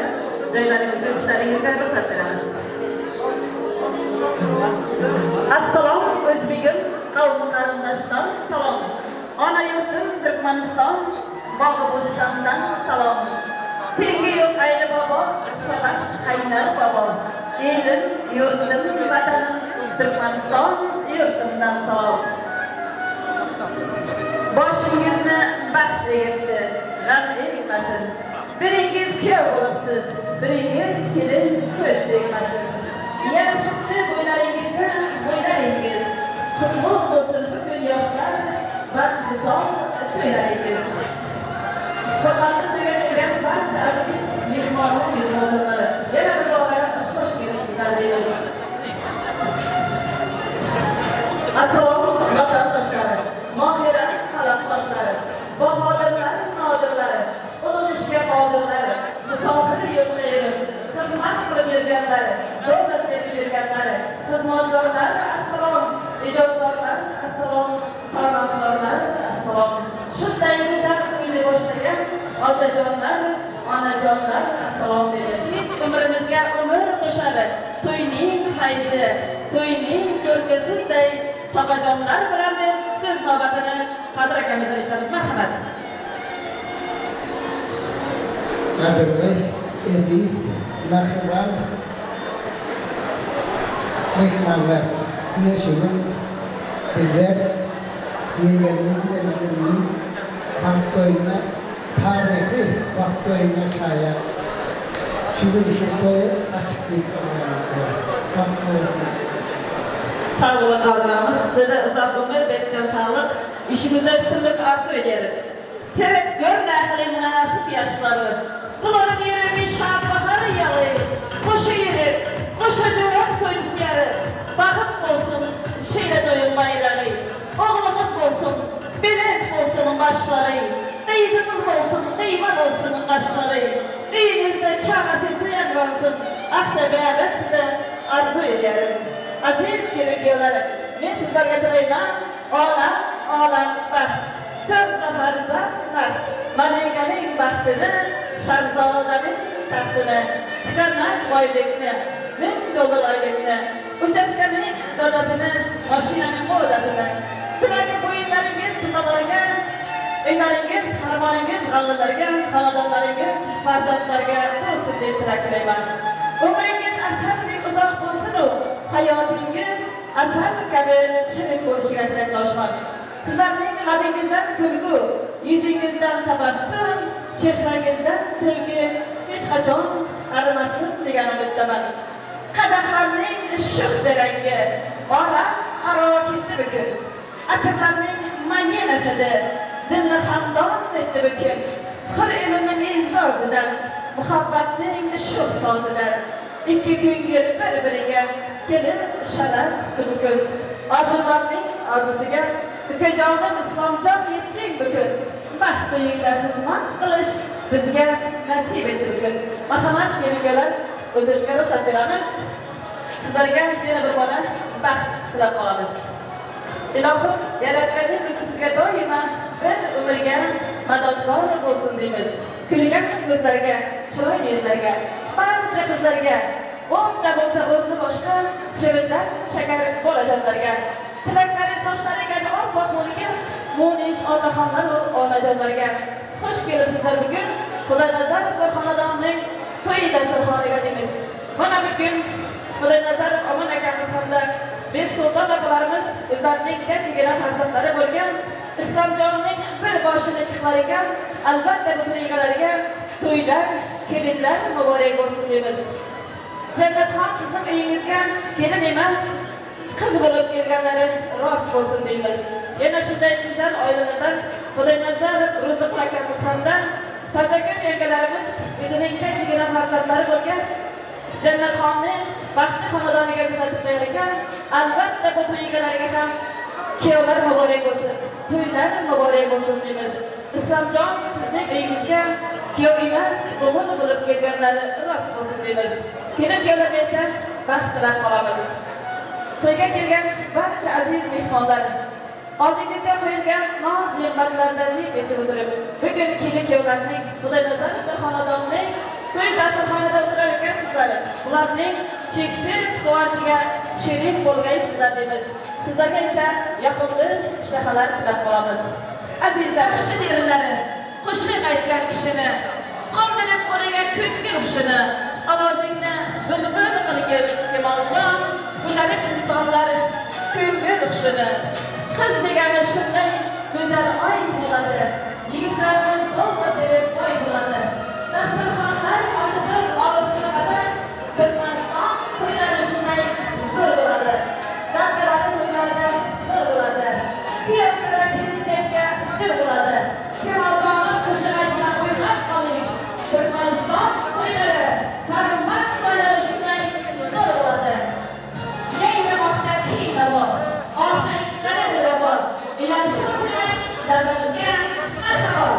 [SPEAKER 15] qilamiz. Joylaringizga o'tishlaringizga ruxsat beramiz. Assalom o'zbegim, qavm qarindoshlar, salom. Ona yurtim Turkmaniston, bog'i bo'stondan salom. Tengi yo'q ayli bobo, shafaq qaynar bobo. Elim, yurtim, vatanim Turkmaniston, yurtimdan salom. Boshingizni baxt egibdi, g'am egmasin. Biringiz kuyov bo'libsiz, biringiz kelin ko'z tegmasin. Yarashibdi bo'ylaringizni bo'ylaringiz. Qutlug' bo'lsin bugun yoshlar, baxt visol to'ylaringiz. Hurmatli to'yga kelgan barcha aziz mehmon mehmonlar, yana bir bora xush kelibsizlar deymiz. Assalom vatandoshlar, mohira qalamqoshlari, bahodirlar, nodirlari, ulug' ishga qodirlari, musofir yo'lda yurib, xizmat qilib yurganlari, davlat etib yurganlari, xizmatkorlar, assalom, ijodkorlar, assalom, san'atkorlar, assalom. Shunday go'zal to'yni boshlagan otajonlar, onajonlar, assalom deymiz. Hech umrimizga umr qo'shadi. To'yning fayzi, to'yning ko'rki sizday topajonlar bilan deb so'z navbatini Qodir akamizdan eshitamiz. Marhamat.
[SPEAKER 16] Qadrli, aziz, mehribon mehmonlar, mana bizler yeğenimizin evliliğinin baht toyuna, tarihi baht toyuna şayet. Şimdi şu toyu açık bir baht olsun.
[SPEAKER 15] Sağ olun Qadiramiz. Size de uzak ömür, bekcan sağlık. İşimizde üstünlük arzu ederiz. Sevet gör nəhli münasip yaşları. Bunların yüreği şad baharı yalı. Koşu yeri, koşu cevap toyduk yarı. Baxıt olsun şeyle doyun bayrağı. Oğlumuz olsun, belent olsun başları. Qızımız olsun, qıyman olsun qaşları. Uyunuzda çağa sesi yankılansın. Akça beraber size arzu ederim. Aziz gelin-kuyovlar, men sizlarga tilayman, olam, olam baxt. To'rt farzand baxt. Malikaning baxtini, shahzodaning taxtini, tükenmez boylikni, $1000 oylikni, uchastkaning dodasini, mashinaning modasini. Tilagi bo'yinlaringiz tillalarga, uylaringiz, xarmoningiz g'allalarga, xonadonlaringiz farzandlarga to'lsin deb tilak tilayman. Umringiz asaldek uzoq bo'lsin-u, hayotingiz asal kabi shirin bo'lishiga tilakdoshman. Sizlarning labingizdan kulgu, yuzingizdan tabassum, chehrangizdan sevgi hech qachon arimasin degan umiddaman. Qadahlarning shuh jarangi olam aro ketdi bugun. Atirlarning mayin hidi dilni xandon etdi bugun. Hur ilmning e'zozidan, muhabbatning shuh sozidan ikki ko'ngil bir-biriga kelib sharaf tutdi bugun. Orzularning orzusiga ukajonim Islomjon yetding bugun. Baxt uyingda xizmat qilish bizga nasib etdi bugun. Marhamat kelin-kuyovlar, o'tirishga ruxsat beramiz. Sizlarga yana bir bora baxt tilab qolamiz. Ilohim Yaratganning o'zi sizga doimo bir umrga madadkor bo'lsin deymiz. Kulgan ko'zlarga, chiroyli yuzlarga, barcha qizlarga, o'nta bo'lsa o'zni boshqa, shirindan shakar bolajonlarga, tilaklari sochlariga oppoq bo'lgan munis otaxonlar va onajonlarga xush kelibsizlar bugun Xudoynazar xonadonining to'y dasturxoniga deymiz. Mana bugun Xudoynazar Omon akamiz hamda Besulton akalarimiz o'zlarining jajjigina farzandlari bo'lgan Islomjonning bir boshini qilar ekan, albatta bu to'y egalariga to'ylar, kelinlar muborak bo'lsin deymiz. Jannatxon sizning uyingizga kelin emas, qiz bo'lib kelganlari rost bo'lsin deymiz. Yana shunday go'zal oilalardan Xudoynazar Ro'ziqul akamiz hamda Tazakun yangalarimiz o'zining jajjigina farzandlari bo'lgan Jannatxonni baxtli xonadoniga kuzatib qo'yar ekan, albatta bu to'y egalariga ham kuyovlar muborak bo'lsin, to'ylar muborak bo'lsin deymiz. Islomjon sizning uyingizga kuyov emas, o'g'il bo'lib kelganlari rost bo'lsin deymiz. Kelin kuyovlarga esa baxt tilab qolamiz. To'yga kelgan barcha aziz mehmonlar, oldingizga qo'yilgan noz ne'matlardan yeb ichib o'tirib, bugun kelin kuyovlarning Xudoynazar xonadonining To'y dasturxonida o'tirar ekansizlar, ularning cheksiz quvonchiga sherik bo'lgaysizlar deymiz. Sizlarga esa yoqimli ishtahalar tilab qolamiz. Azizlar, kishi yerlari, qo'shiq aytgan kishini, qondirib qo'liga ko'ngil hushini, ovozingni bulbul qilgin Kamoljon, ko'tarib insonlar ko'ngil hushini. Qiz degani shunday go'zal oy bo'ladi, yigitlarni to'g'ri berib boy bo'ladi. Dasturxonlar ochilib olib chiqadi, Turkmaniston to'ylari shunday zo'r bo'ladi. Dabdabali to'ylarda zo'r bo'ladi. Kuyovlar kelinchakka jil bo'ladi. Kamoljonim qo'shiq aytsa uyg'oq qoling. Turkmaniston to'ylari, karomat to'ylari shunday zo'r bo'ladi. Yangramoqda keng havo, ohanglari zo'ravor. Ilashish bilan davlatimizga marhabo.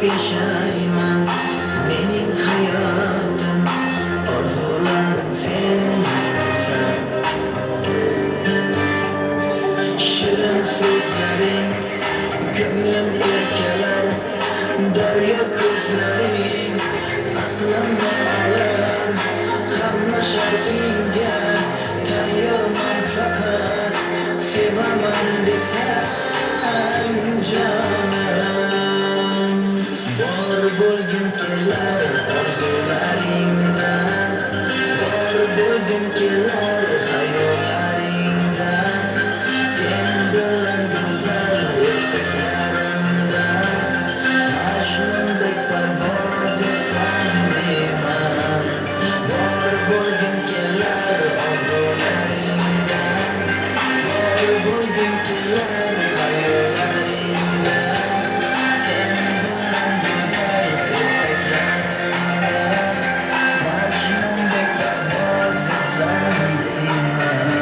[SPEAKER 1] Yashayman mening hayotim, orzularim sensan. Shirin so'zlaring ko'nglim erkalar, daryo ko'zlaring aqlimni olar. Hamma shartingga tayyorman, faqat sevaman desang jonim. Bor bo'lgim kelar orzularingda, bor bo'lgim kelar xayollaringda. Sen bilan go'zal ertaklarimda Majnundek parvoz etsam deyman. Bor bo'lgim kelar orzularingda, bor bo'lgim kelar xayollaringda. Sen bilan go'zal ertaklarimda Majnundek parvoz etsam deyman.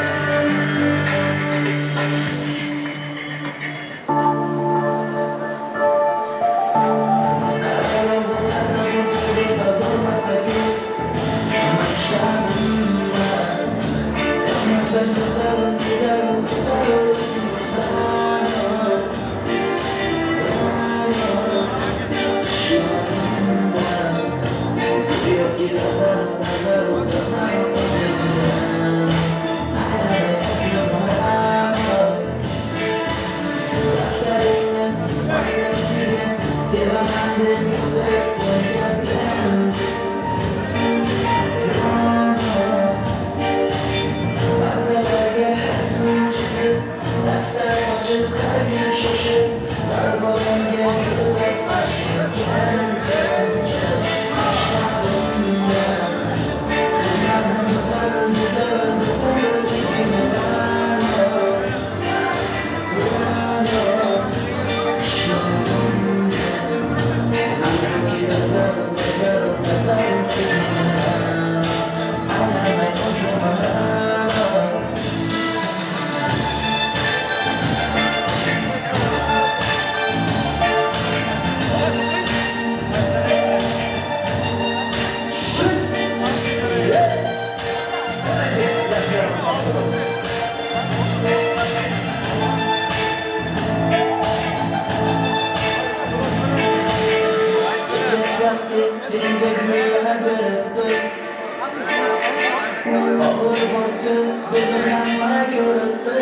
[SPEAKER 1] Og'ir botdi, buni hamma ko'ribdi.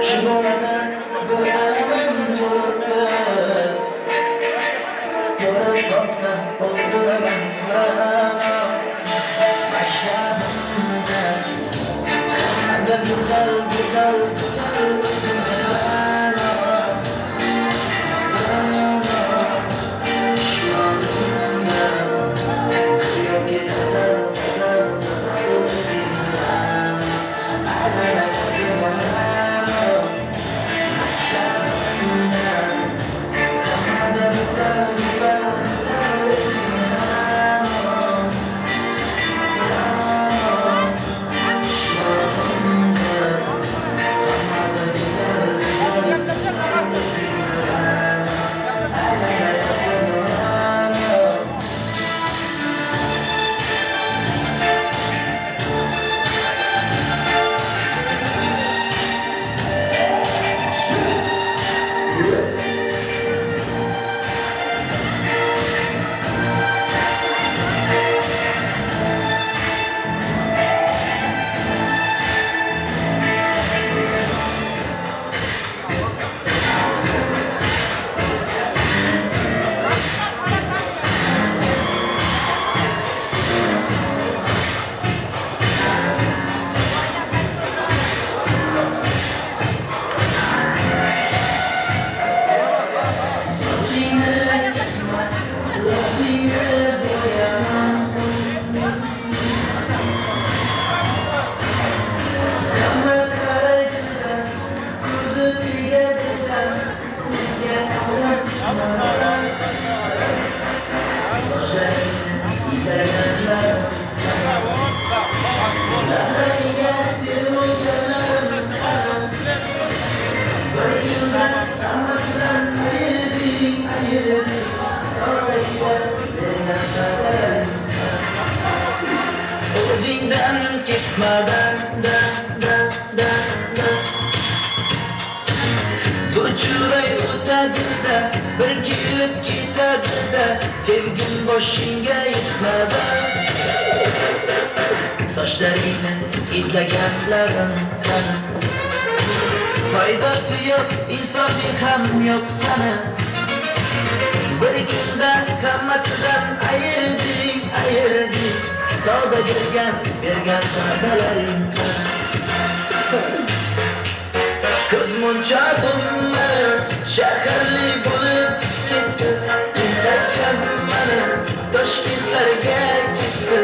[SPEAKER 1] Shu bolani bir alamim turibdi. Ko'rib qolsa o'ldiraman ra'no. Maktabimda hammadan go'zal, go'zal, go'zal ra'no. Ra'no qishlog'imda yoki go'zal, go'zal, go'zal Dilden ketmadan da da da da. Bu chiroy o'tadi-da, bir kelib ketadi-da, sevgim boshingga yetmadan. Sochlaringni hidlaganlarim qani, foydasi yo'q, insofi ham yo'q sana. Bir kunda hammasidan ayirding, ayirdi. Dog'da bergan, bergan va'dalaring qani. Ko'z munchog'im mani shaharli bo'lib ketdi, tentakcham mani Toshkentlarga ketdi.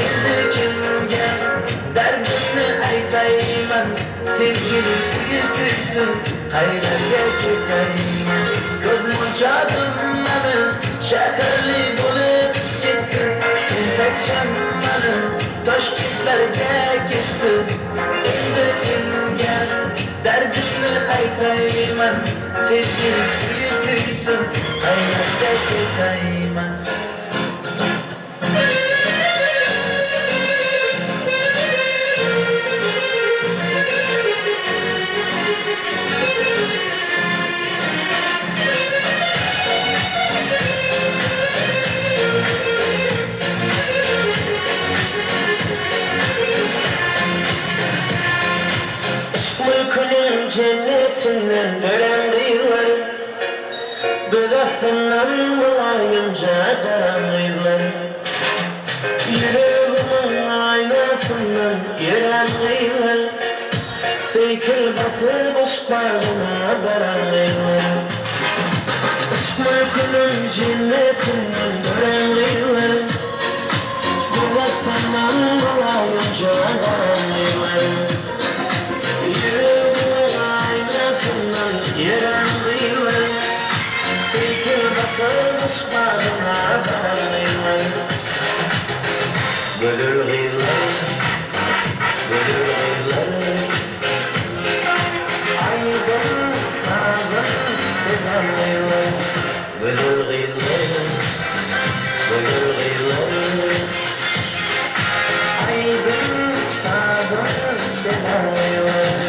[SPEAKER 1] Endi kimga dardimni aytayman, sevgilim uyi kuysin, qaylarga ketayman. Ko'z munchog'im mani shaharli bo'lib ketdi, tentakcham mani Toshkentlarga ketdi. Endi kimga dardimni aytayman, sevgilim uyi kuysin, qaylarga ketayman. Cennetinden dönen kıyıları, gıdasından bulayınca daran kıyıları, yüreğimin aynasından yeren kıyıları, seykil basıp aşklarına baran kıyıları. Aşk mülkünün cennetinden dönen kıyıları, gıdasından bulayınca daran kıyıları, yeren kıyılar, seykil basıp aşklarına baran kıyılar. Gönül kıyılar, gönül kıyılar, aydın sazın beden kıyılar. Gönül kıyılar, gönül kıyılar, aydın sazın beden kıyılar.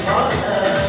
[SPEAKER 1] Alloh.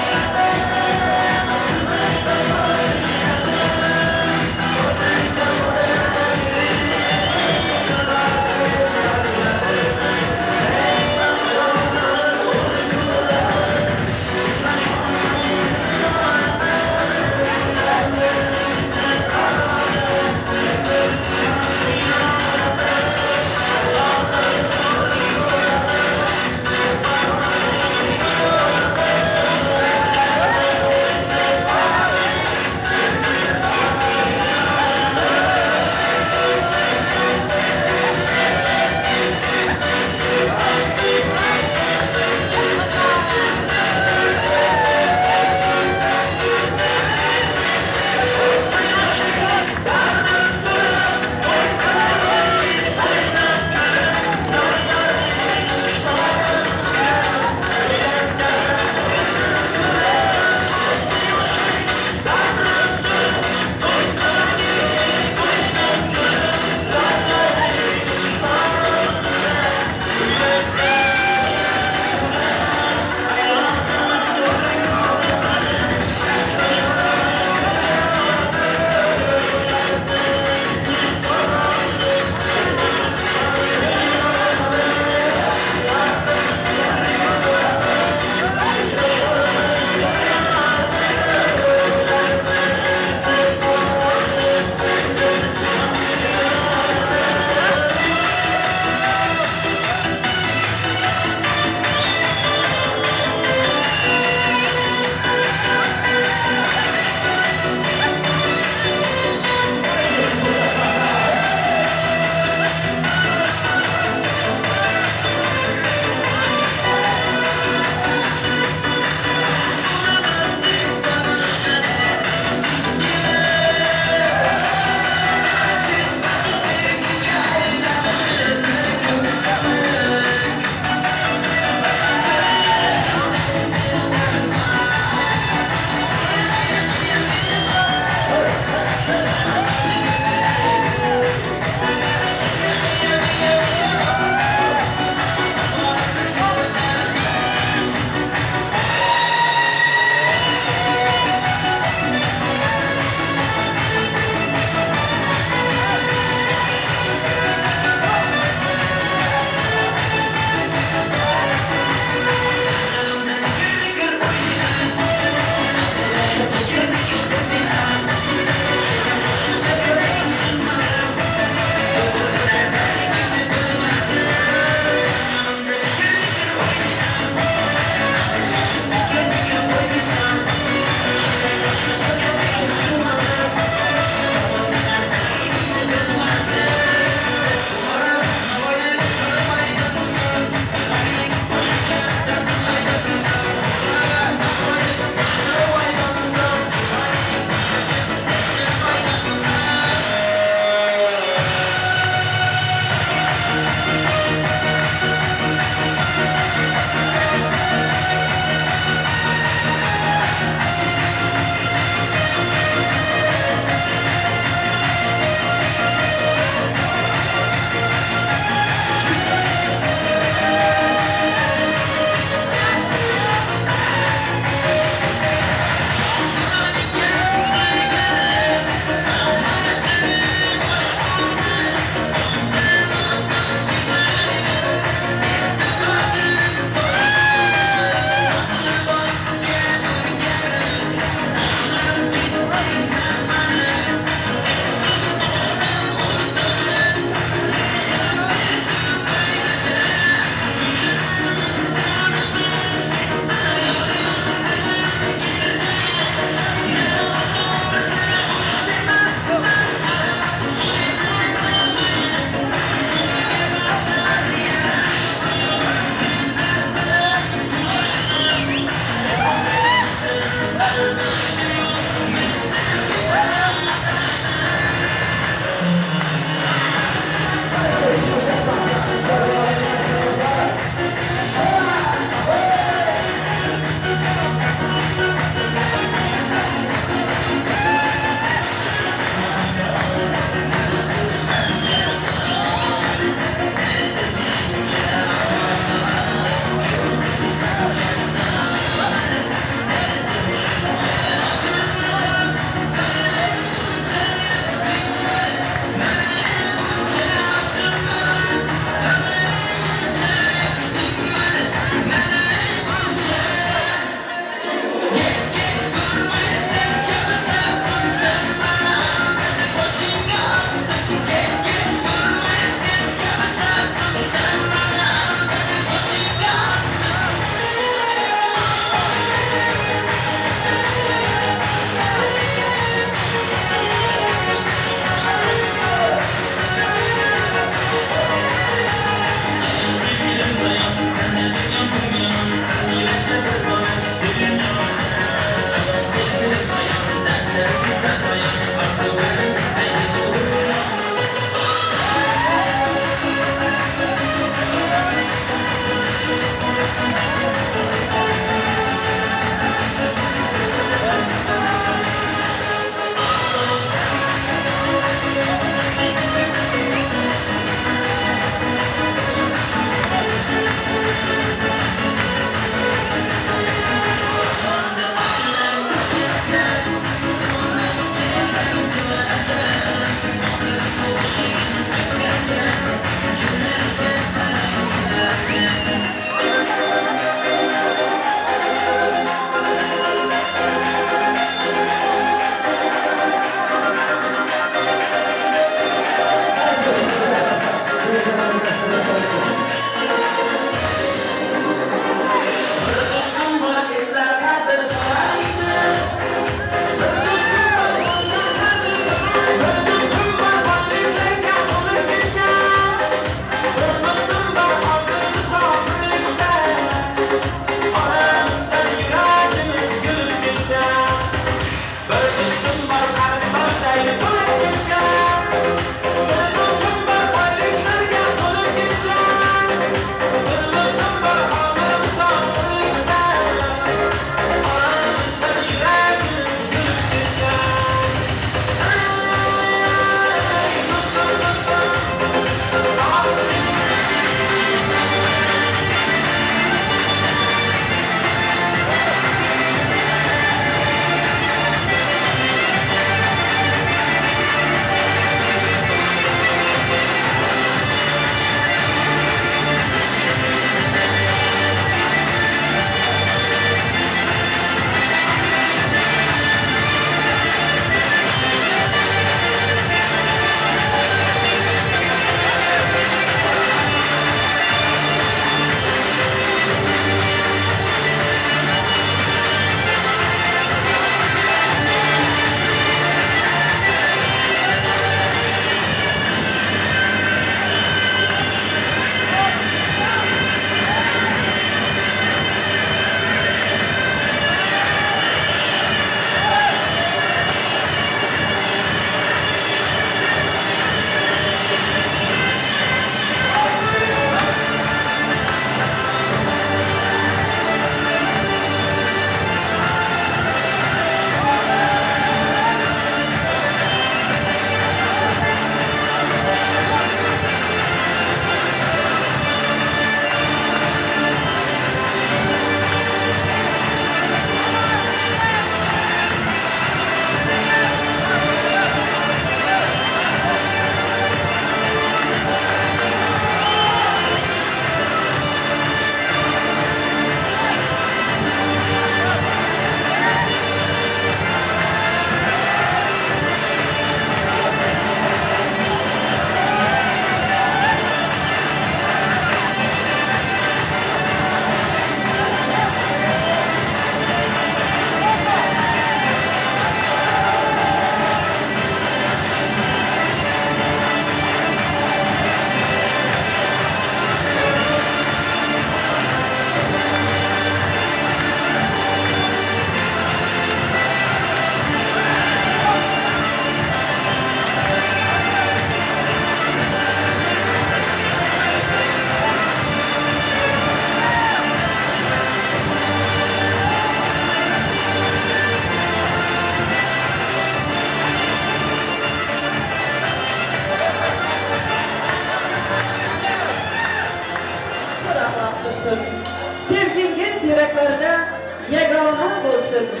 [SPEAKER 15] bo'lsin.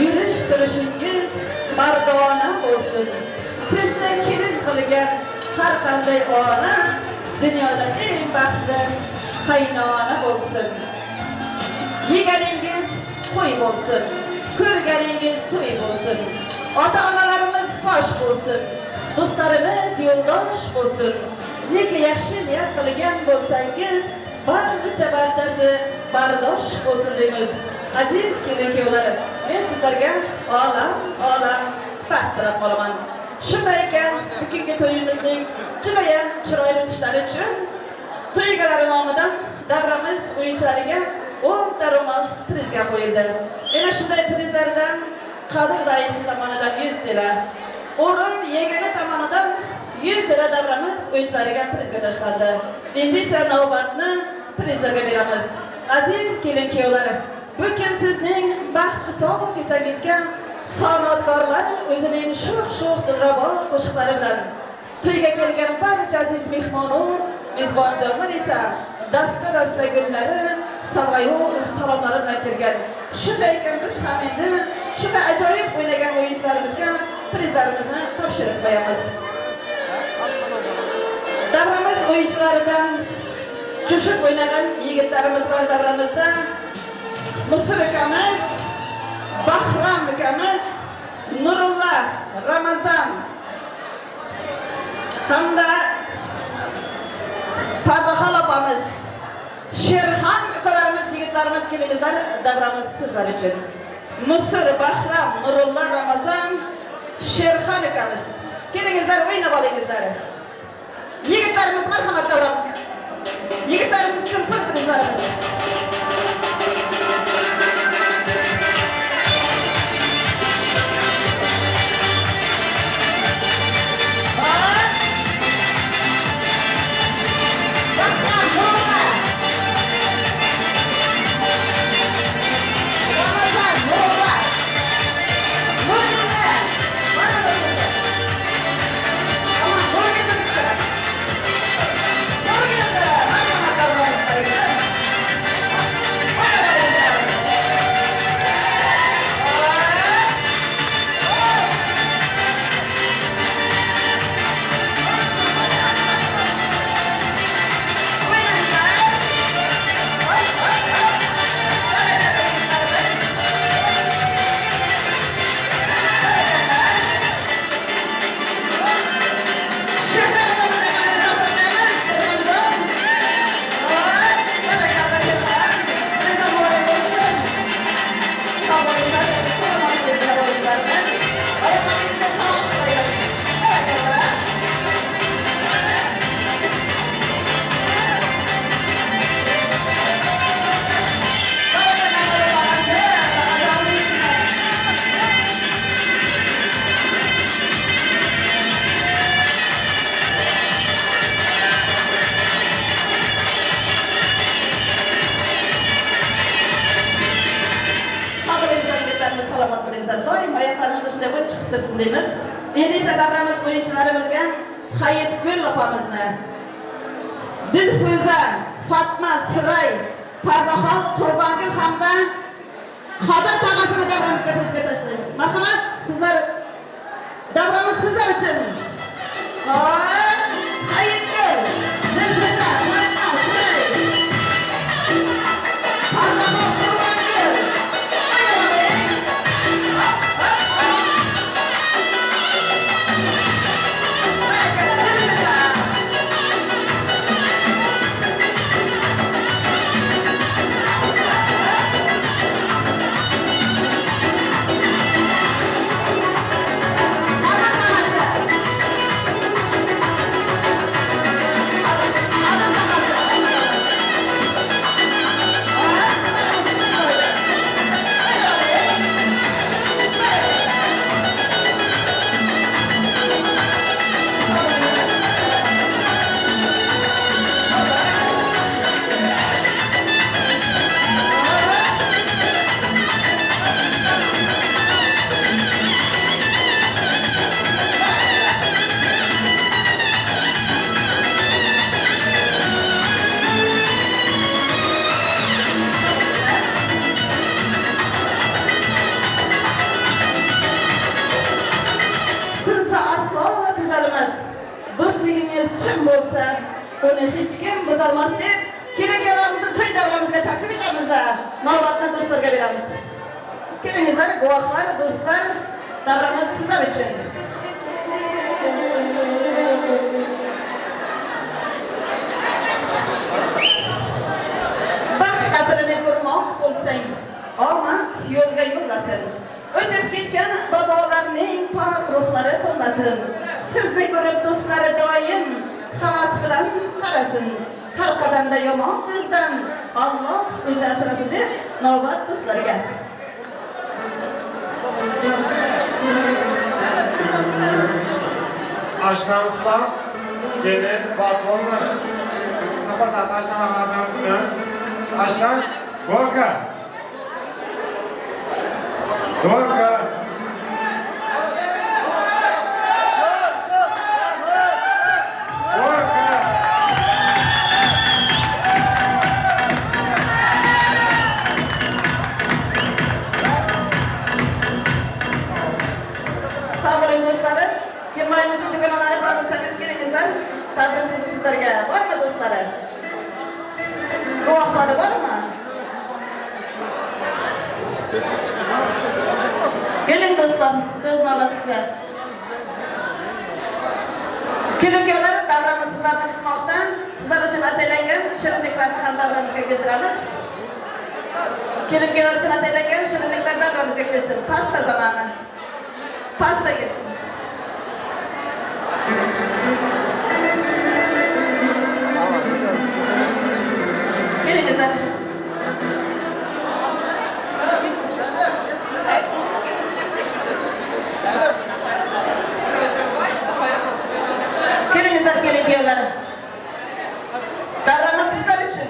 [SPEAKER 15] Yurish turishingiz mardona bo'lsin. Sizni kelin qilgan har qanday ona dunyoda eng baxtli qaynona bo'lsin. Yeganingiz qo'y bo'lsin, ko'rganingiz to'y bo'lsin. Ota-onalarimiz fosh bo'lsin, do'stlarimiz yo'ldosh bo'lsin. Nega yaxshi niyat qilgan bo'lsangiz, barchasi bardosh bo'lsin deymiz. Aziz kelin-kuyovlar, men sizlarga olam baxt tilab qolaman. Shunday ekan, bugungi to'yimizning judayam chiroyli o'tishlari uchun to'y egalari nomidan davramiz o'yinchilariga 10 ta ro'mol prizga qo'yildi. Ana shunday prizlardan Qodir dayisi tomonidan 100 TL, O'rin yegani tomonidan 100 TL davramiz o'yinchilariga prizga tashlandi. Endi esa navbatni prizlarga beramiz. Aziz kelin-kuyovlar, bu kun sizning baxt sog' kechangizga san'atkorlar o'zining sho'x-sho'x dilrabo qo'shiqlari bilan to'yga kelgan barcha aziz mehmonu mezbonjonlar esa dasta-dasta gullari, sovg'ayu salomlari bilan kelgan. Shunday ekan biz ham endi shunday ajoyib o'ynagan o'yinchilarimizga prizlarimizni topshirib qo'yamiz. Davramiz o'yinchilaridan jo'shib o'ynagan yigitlarimiz bor davramizda. Musir ukamiz, Bahrom ukamiz, Nurullah, Ramazon hamda Pardaxol opamiz, Sherxon ukalarimiz, yigitlarimiz, kelingizlar, davramiz sizlar uchun. Musir, Bahrom, Nurullah, Ramazon, Sherxon ukamiz. Kelingizlar, o'ynab olingizlar. Yigitlarimiz marhamat davramizga. Yigitlarimiz uchun pul prizlarimiz. Deymiz. Endi esa davramiz o'yinchilarimizga Hayitgul opamizni, Dilfuza, Fatma, Suray, Pardaxon, Qurbongul hamda Qodir tog'asini davramizga prizga tashlaymiz. Marhamat, sizlar davramiz sizlar uchun. Hayitgul, Dilfuza, Fatma, Suray, Pardaxon, Qurbongul. bo'lsa, uni hech kim buzolmas deb kelin-kuyovlarimizni to'y davramizga taklif etamiz va navbatni do'stlarga beramiz. Kelingizlar, guvohlar, do'stlar, davramiz sizlar uchun. Baxt qadrini ko'rmoq bo'lsang, omad yo'lga yo'llasin. O'tib ketgan bobolarning pok ruhlari to'lasin. Sizni ko'rib do'stlari doim havas bilan qarasin. Har qadamda yomon ko'zdan Alloh o'zi asrasin deb navbat do'stlarga.
[SPEAKER 12] Aşnamızdan gelin balkonlar. Kapat aşnamalardan Aşna, Gorka. Gorka. Gorka.
[SPEAKER 15] Sağ olun dostlarım. Yemeğimizin dükkanları var mısınız? Gelinizler. Sabrınız sizlerge. Var mı dostları? Guvohları var mı? Gelin dostlar, söz navbatı. Kelin-kuyovlar davramiz sizlarni kutmoqda. Sizlar uchun ataylangан shirinliklarni ham davramizga keltiramiz. Kelin-kuyovlar uchun ataylangан shirinliklar davramizga kelsin. Pasta zamoni. Pasta kelsin. Kelingizlar. Kelingizlar, kelin-kuyovlar. Davramiz sizlar uchun.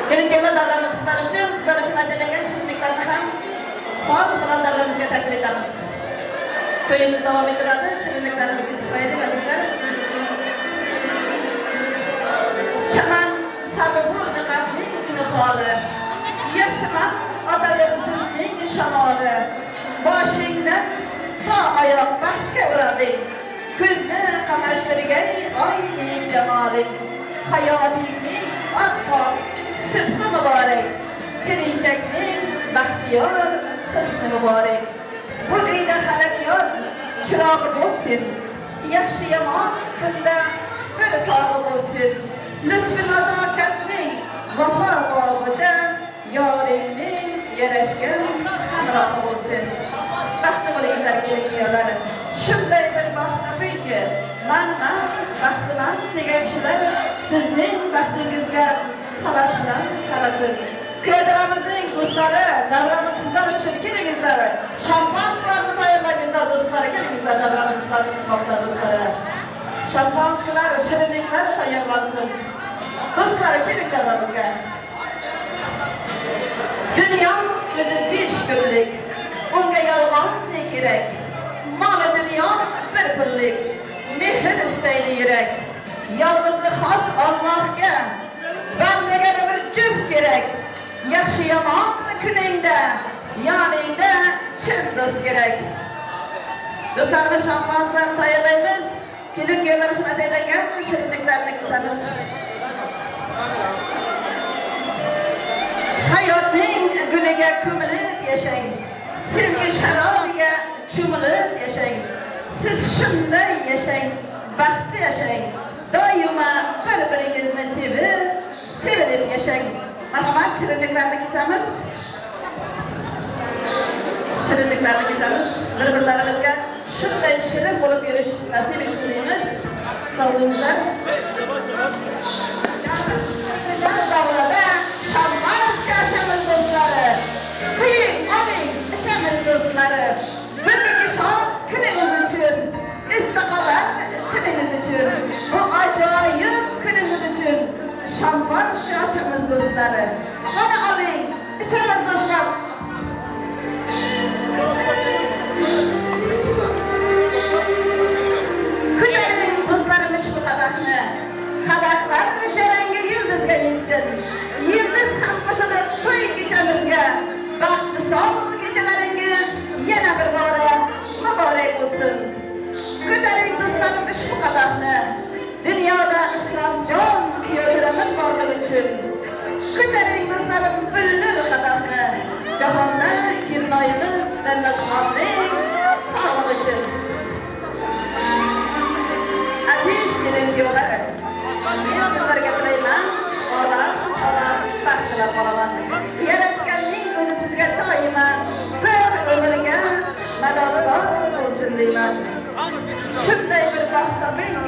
[SPEAKER 15] Kelin-kuyovlar, davramiz sizlar uchun. Sizlar uchun ataylangан shirinliklarni ham soz bilan davramizga taklif etamiz. To'yimiz davom ettiradi. Shirinliklarni kesib qo'yaylik, azizlar. Chaman sabri qalbning niholi, yasman otalimizning shamoli. Boshingdan to oyoq baxtga urading, ko'zni qamashtirgan oyning jamoling. Hayotingning oppoq subhi muborak, kelinchakning baxtiyor husni muborak. Bu uyda halakyor chirog'i bo'lsin, yaxshi yomon kunda bir tog'i bo'lsin. Lütfü nazokatning vafo bog'ida yoringning yarashgan hamrohi bo'lsin. Baxtli bo'linglar kelin-kuyovlar. Shunday bir baxt topingki, man-man, baxtliman degan kishilar sizning baxtingizga havas bilan qarasin. Kuyovlarimizning do'stlari, davramiz sizlar uchun kelingizlar. Shampanskilarni tayyorlaginglar do'stlari, kelingizlar, davramiz sizlarni kutmoqda do'stlari. Şampanskilar, shirinliklar tayyorlansin. Do'stlar, keling davramizga. Dunyo o'zi 5 kunlik, unga yolg'on ne kerak? Mol dunyo bir pullik, mehr istaydi yurak. Yolg'izlik xos Allohga, bandaga bir juft kerak. Yaxshi yomon kuningda, yoningda chin do'st kerak. Do'stlarimiz, şampanskilar tayyorlaymiz. Kelin-kuyovlar uchun ataylangан shirinliklarni kutamiz. Hayotning guliga ko'milib yashang, sevgi sharobiga cho'milib yashang. Siz shunday yashang, baxtli yashang. Doimo bir-biringizni sevib, sevilib yashang. Marhamat, shirinliklarni kesamiz. Shirinliklarni kesamiz. Bir-birlarimizga shunday shirin bo'lib yurish nasib etsin deymiz. Sog' bo'linglar. Davrada shampanskiy ochamiz do'stlari. Quying, oling, ichamiz do'stlari. Bugungi shod kunimiz uchun, istiqomat kunimiz uchun, bu ajoyib kunimiz uchun shampanskiy ochamiz do'stlari. Mana oling, ichamiz do'stlar. Ko'taring do'stlarimiz bu qadahni. Qadahlar jarangi yulduzga yetsin.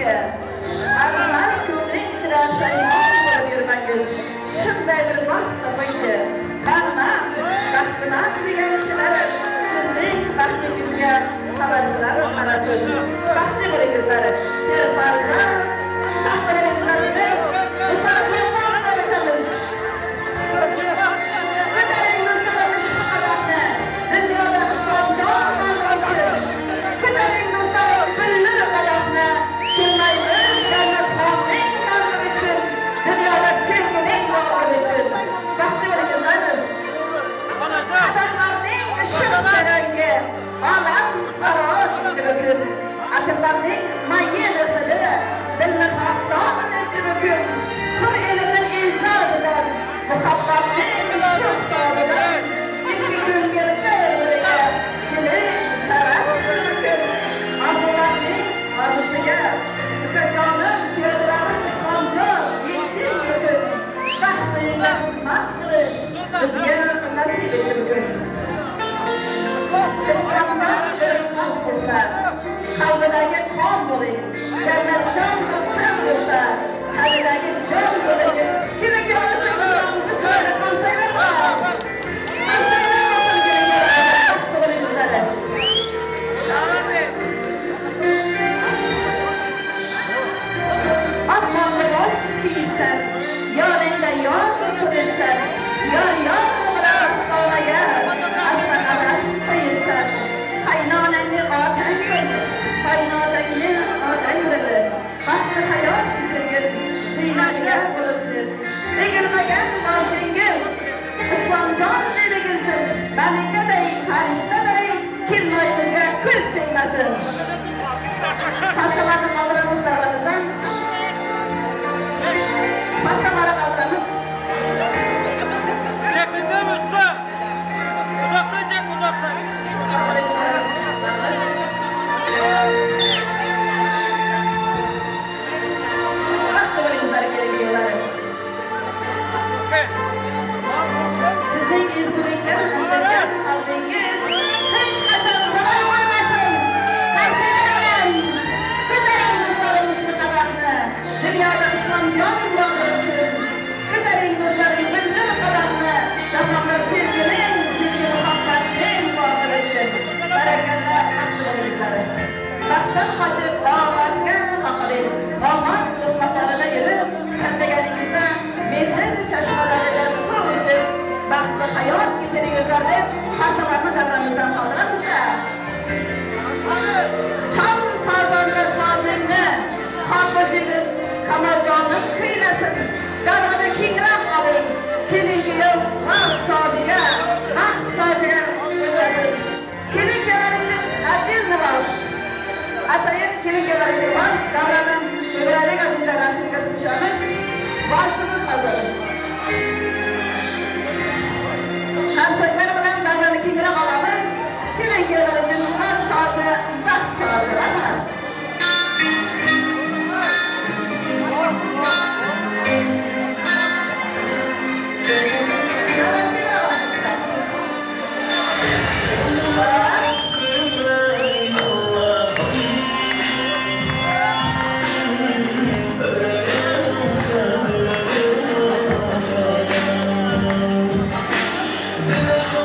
[SPEAKER 15] menga. Arzimas ko'ngling ichra shaymon bo'lib yurmangiz. Shunday bir baxt topingki, manman, baxtiman degan kishilar sizning baxtingizga havaslar qarasin. Baxtli bo'lingizlar. Serfarzand, baxtli Atırlarning mayin hidi, dilni xafton etdi bugun. Hur elimin e'zozidan, muhabbatning shuhrotidan, ikki ko'ngil bir-biriga kelin sharaf bugun. Orzularning orzusiga, ukajonim, kuyovlarimiz Islomjon yetsin bugun. Baxtli xizmat qilish bizga nasib etdi bugun. Islomjon bir qalb bo'lsa, qalbidagi qon bo'ling, jannatjon ham bo'lsa, qalbidagi jon bo'ling. Kimiki Otmonni boz kiyibsan, yoringda yor qo'yibsan, yor yor bilan ostonaga asta qo'yibsan. Qaynonangni otang bil, qaynotangni otang bil. Baxtli hayot kechirgin, ziynatiga bo'libsiz. Egilmagan boshingiz Islomjon degilsin, malikaday, farishtaday, kelinoyimizga ko'z tegmasin. Pastalarni qoldiramiz davramizdan. Pastalarni qoldiramiz.
[SPEAKER 1] Çektin değil mi usta? Uzaktan çek, uzaktan.
[SPEAKER 15] Sizin ezguliklar, qalbingiz hech qachon zarar ko'rmasin. Qaytalar bilan ko'taring do'stlaring shu qadamni. Dunyoda Islomjon borligi uchun ko'taring do'stlaring billur qadamni. Jahonda sevgining, sevgi muhabbatning borligi uchun. Barakalla, baxtli bo'linglar. Baxtdan qochib omadga qoqiling. Omad suhbatlarida yurib, charchaganingizda mehr chashmalaridan suv ichib, baxtli hayot kechiringizlar deb hasalarni davramizdan qoldiramizda. Chol sozonlar sozingni, hofiz yigit Kamaljonim kuylasin. Davrani kengroq oling. Kelin kuyov baxt soziga, baxt soziga o'tasin. Kelin kuyovlaringiz aziz nivoz. Atayin kelin kuyovlaringiz vals davrani o'ralik azizlar rasmga tushamiz. Valsimiz hozir. Qarsaklar bilan davrani kengroq olamiz. Kelin kuyovlar uchun vals sozi, baxt sozi. Rahmat.
[SPEAKER 1] Thank you.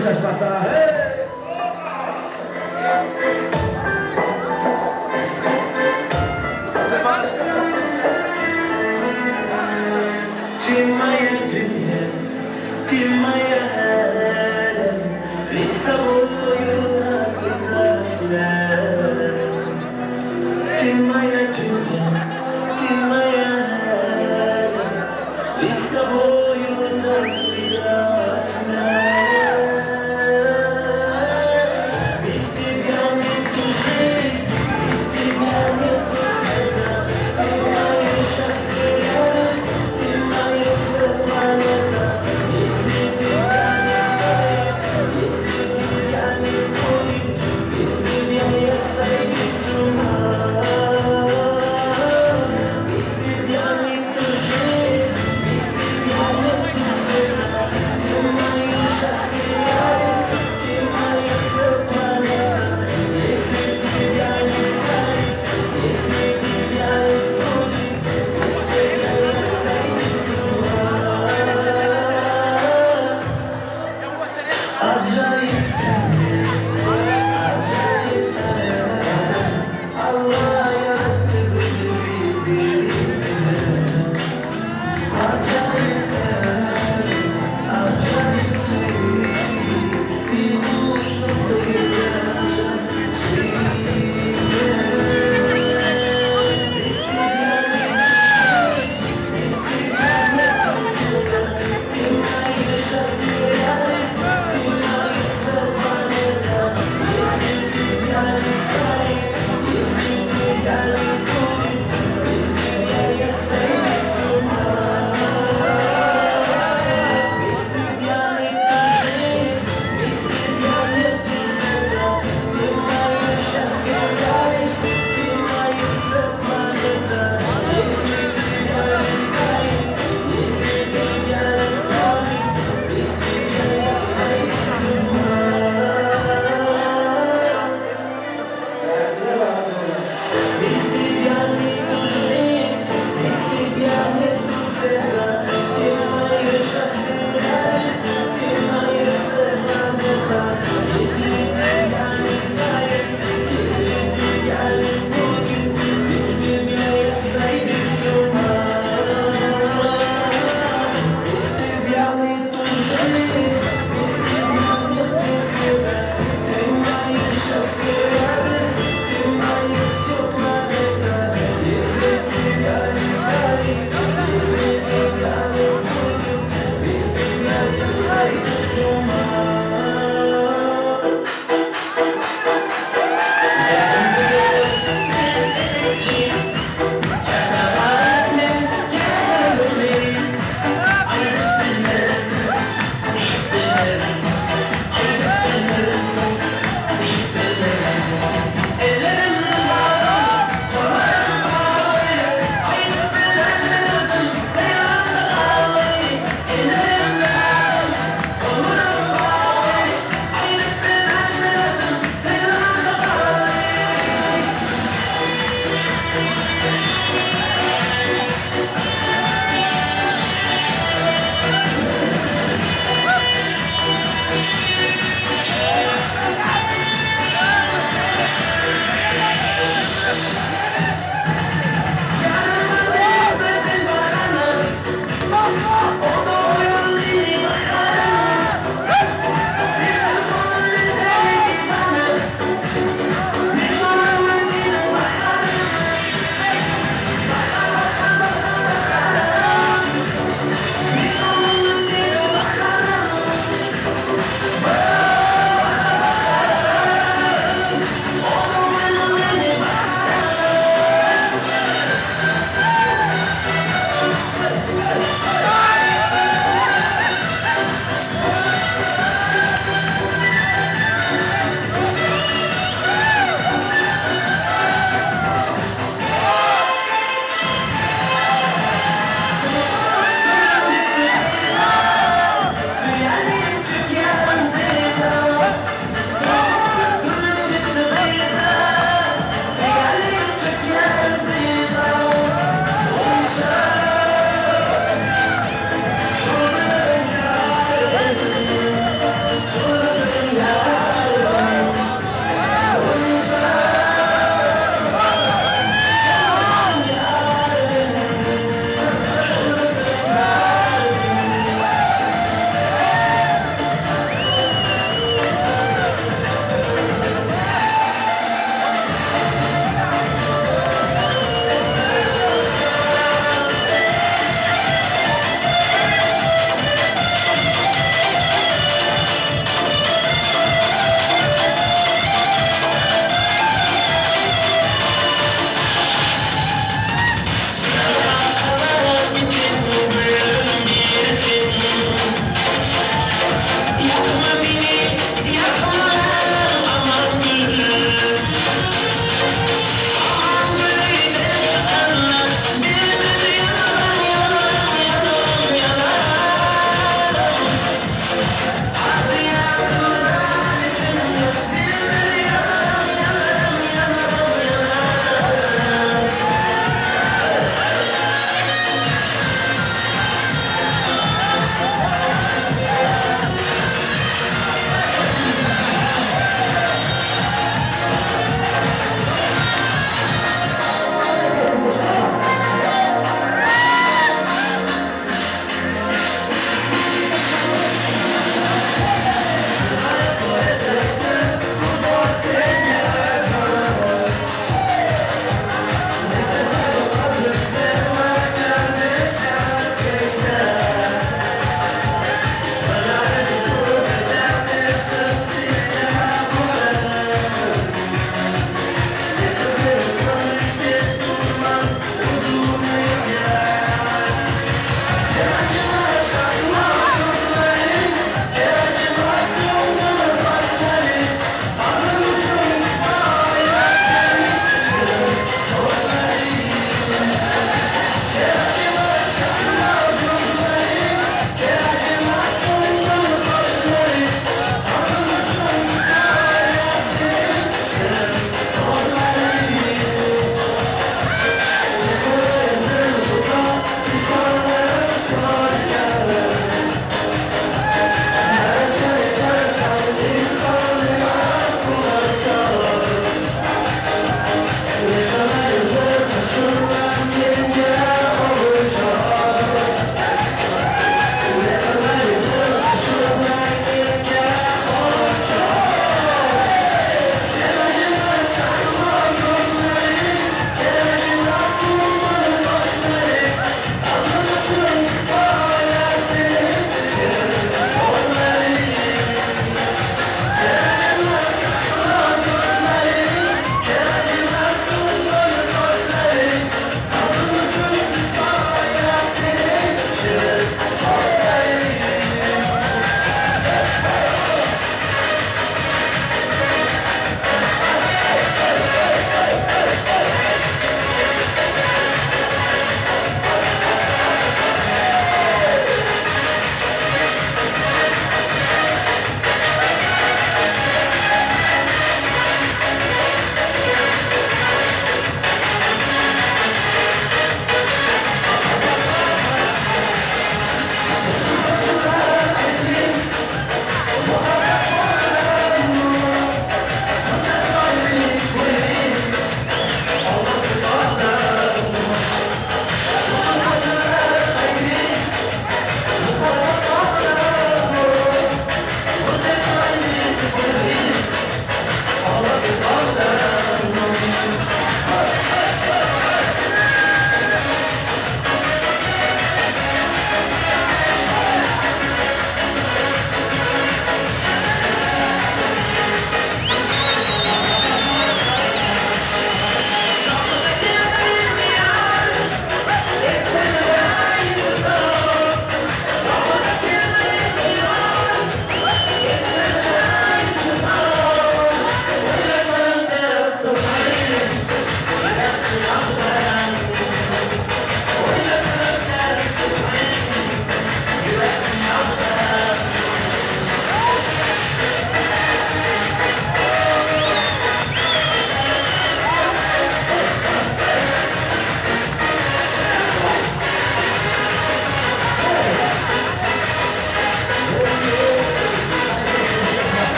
[SPEAKER 11] Qo'shashmoqda. Hey!
[SPEAKER 1] Ты моя dünya, ты моя alem, ведь с тобою так прекрасно. Ты моя dünya, ты моя alem, ведь с тобою так прекрасно. Без тебя нету жизни, без тебя нету света, ты мое счастье, радость, ты моя планета. Если тебя не стоит, если тебя не стоит.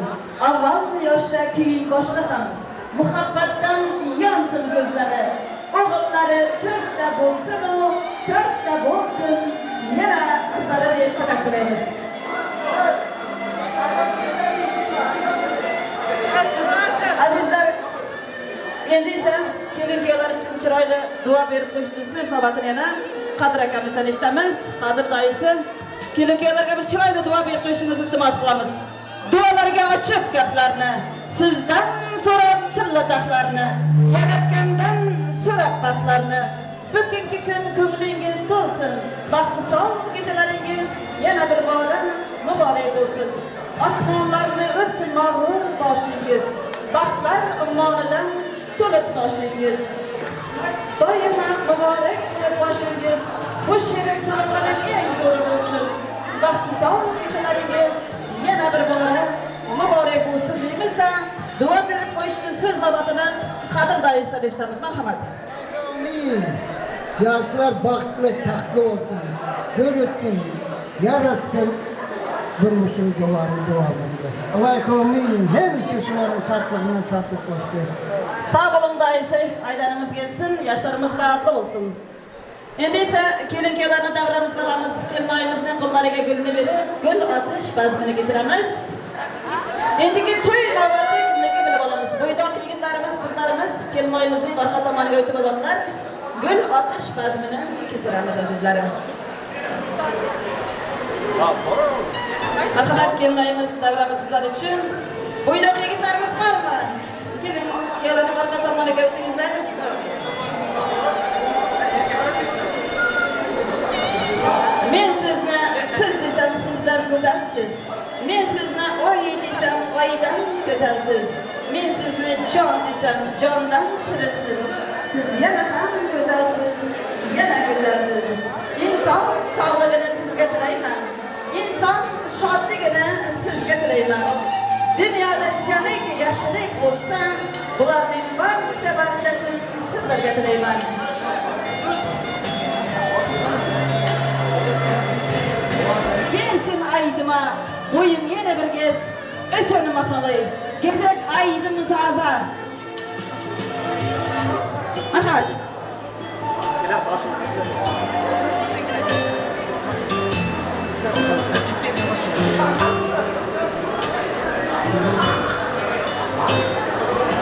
[SPEAKER 15] bo'lsin. Avval yoshda, keyin boshda ham muhabbatdan yonsin ko'zlari. O'g'illari to'rtta bo'lsin u, to'rtta bo'lsin. Yana qizlarga berishni tilaymiz. Azizlar, endi esa kelin kuyovlar uchun chiroyli duo berib qo'yishni so'z navbatini yana Qodir akamizdan eshitamiz. Qodir dayisi kelin kuyovlarga bir chiroyli duo berib qo'yishimizni iltimos qilamiz. Duolarga ochiq gaplarni, sizdan so'rab tilla taxlarni, yaratgandan so'rab baxtlarni. Bugungi kun ko'nglingiz to'lsin, baxtli kechalaringiz yana bir bora muborak bo'lsin. Osmonlarni o'psin mag'rur boshingiz, baxtlar ummonidan to'lib toshingiz. Doimo muborak bo'lib boshingiz, bu shirin sovg'aning eng zo'ri bo'lsin. Baxtli kechalaringiz yana bir bora muborak bo'lsin deymizda, duo berib qo'yish uchun so'z navbatini Qodir dayisidan eshitamiz. Marhamat.
[SPEAKER 16] Amin. Yaşlar bahtlı, taxtlı olsun. Görütsün, yaratsın. Durmuşun duvarın duvarında. Allah amin. Hepsi şuların saklığına saklık olsun.
[SPEAKER 15] Sağ olun dayısı. Aydanımız gelsin, yaşlarımız rahatlı olsun. Endi esa kelin kuyovlarni davramizga olamiz. Kelinoyimizning qo'llariga gulni berib, gul otish bazmini kechiramiz. Endigi to'y navbati kimniki bilib olamiz. Bo'ydoq yigitlarimiz, qizlarimiz kelinoyimizning orqa tomoniga o'tib oladilar. Gul otish bazmini kechiramiz azizlarim. Marhamat kelinoyimiz, davramiz sizlar uchun. Bo'ydoq yigitlarimiz bormi? Kelin kuyovlarning orqa tomoniga o'tingizlar. Men sizni siz desam sizdan go'zalsiz. Men sizni oy desam oydan go'zalsiz. Men sizni jon desam jondan shirinsiz. Siz yana ham go'zalsiz, yana go'zalsiz. Inson sog'lig'ini sizga tilayman. Inson shodligini sizga tilayman. Dunyoda jamiki yaxshilik bo'lsa, bularning barcha barchasini sizlarga tilayman. Gelsin aydıma, boyun yine bir kez, ösönü masalı, gezek aydım saza. Marhamat.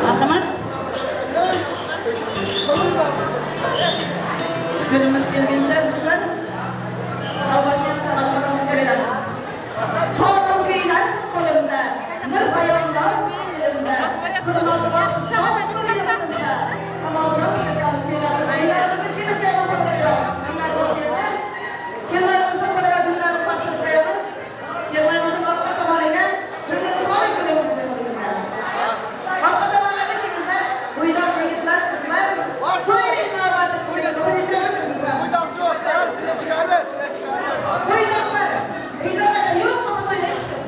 [SPEAKER 15] Marhamat. Günümüz kelguncha sizlar avvalgi salomlarimizni beramiz. To'g'ri kuylar qo'limda, bir bayonlar elimda, Kellarimizni qo'liga gullarni topshirib qo'yamiz. Kellarimizni orqa tomoniga orqa tomonga o'tingizlar. Bo'ydoq yigitlar, qizlar, to'y navbati Bo'ydoqlar, bo'ydoqlar yo'qmi to'yda hech kim?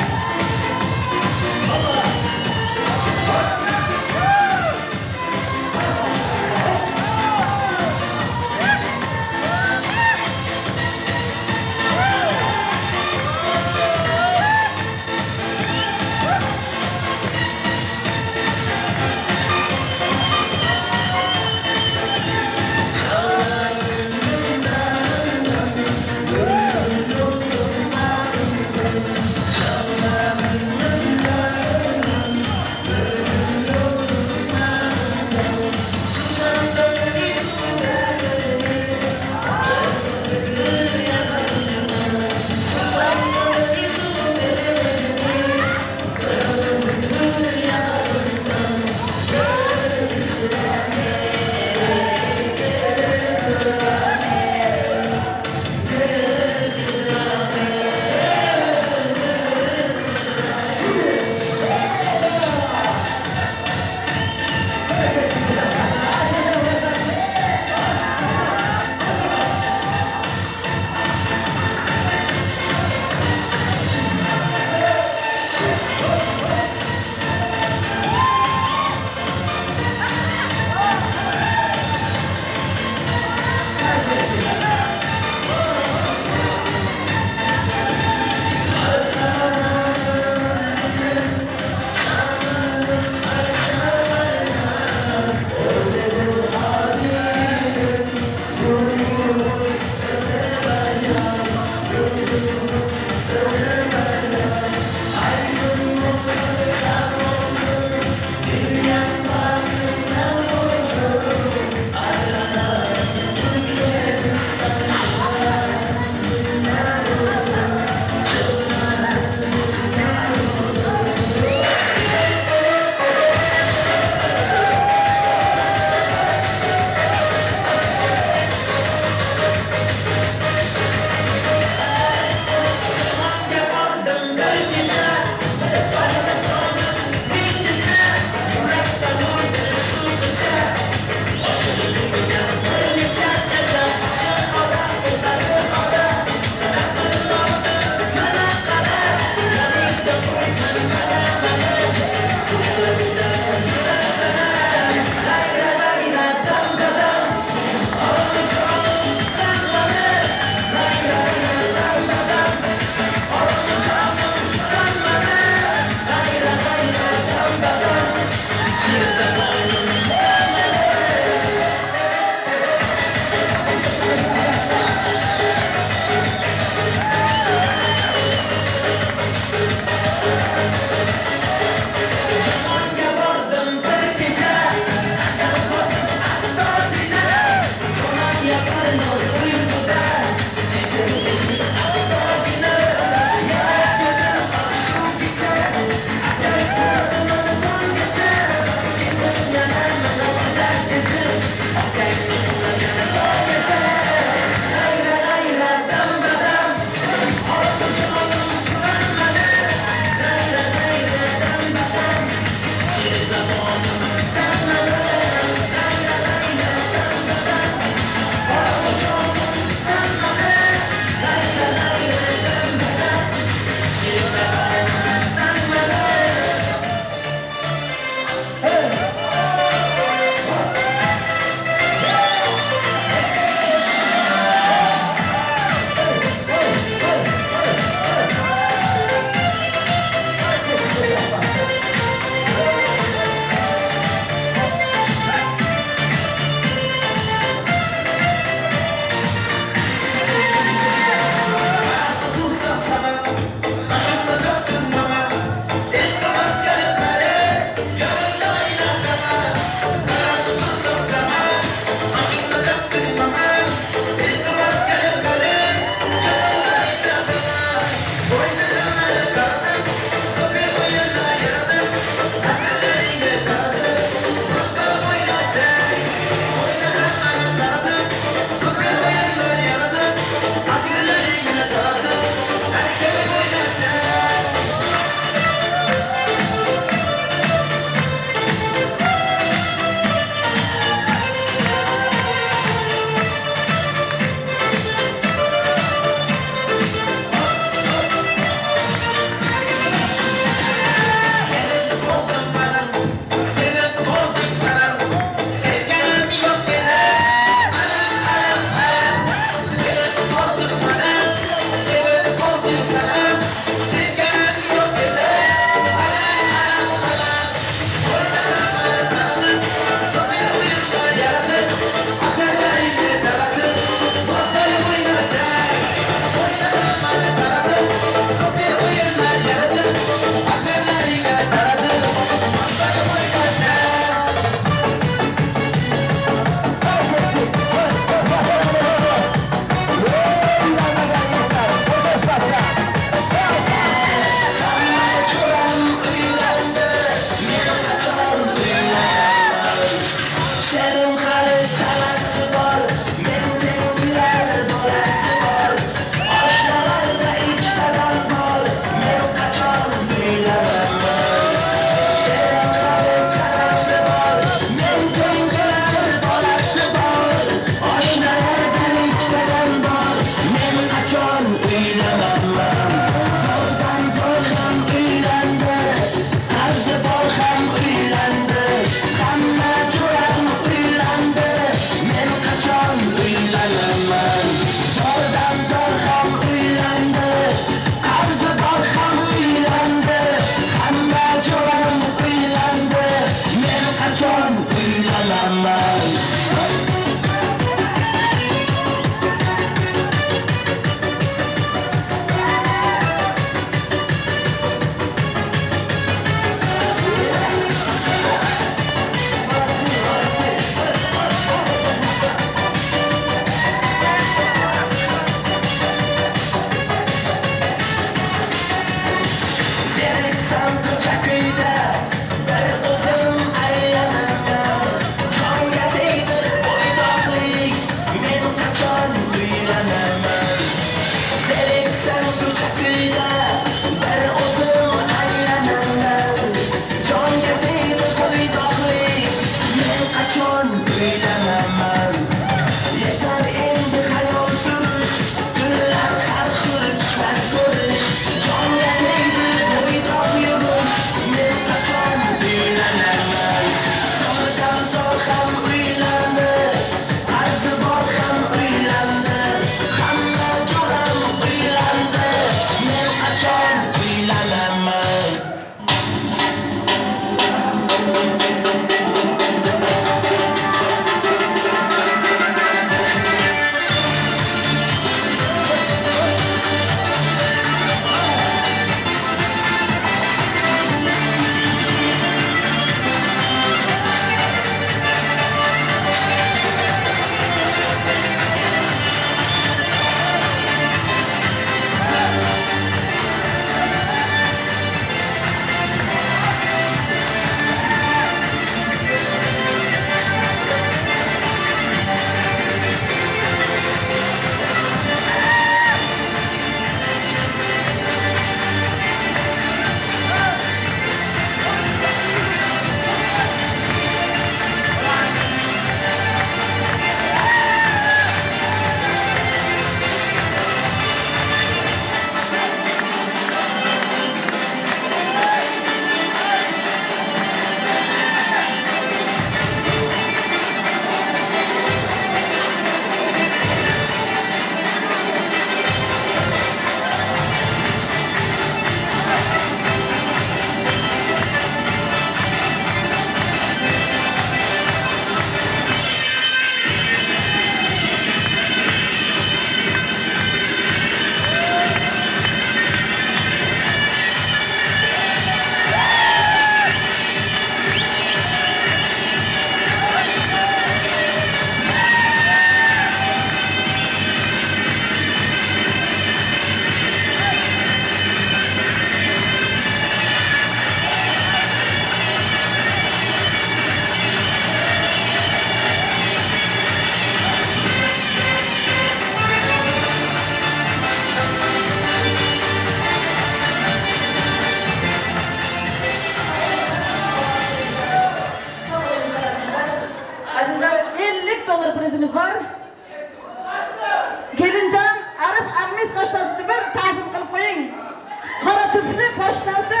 [SPEAKER 15] Qo'shnisi,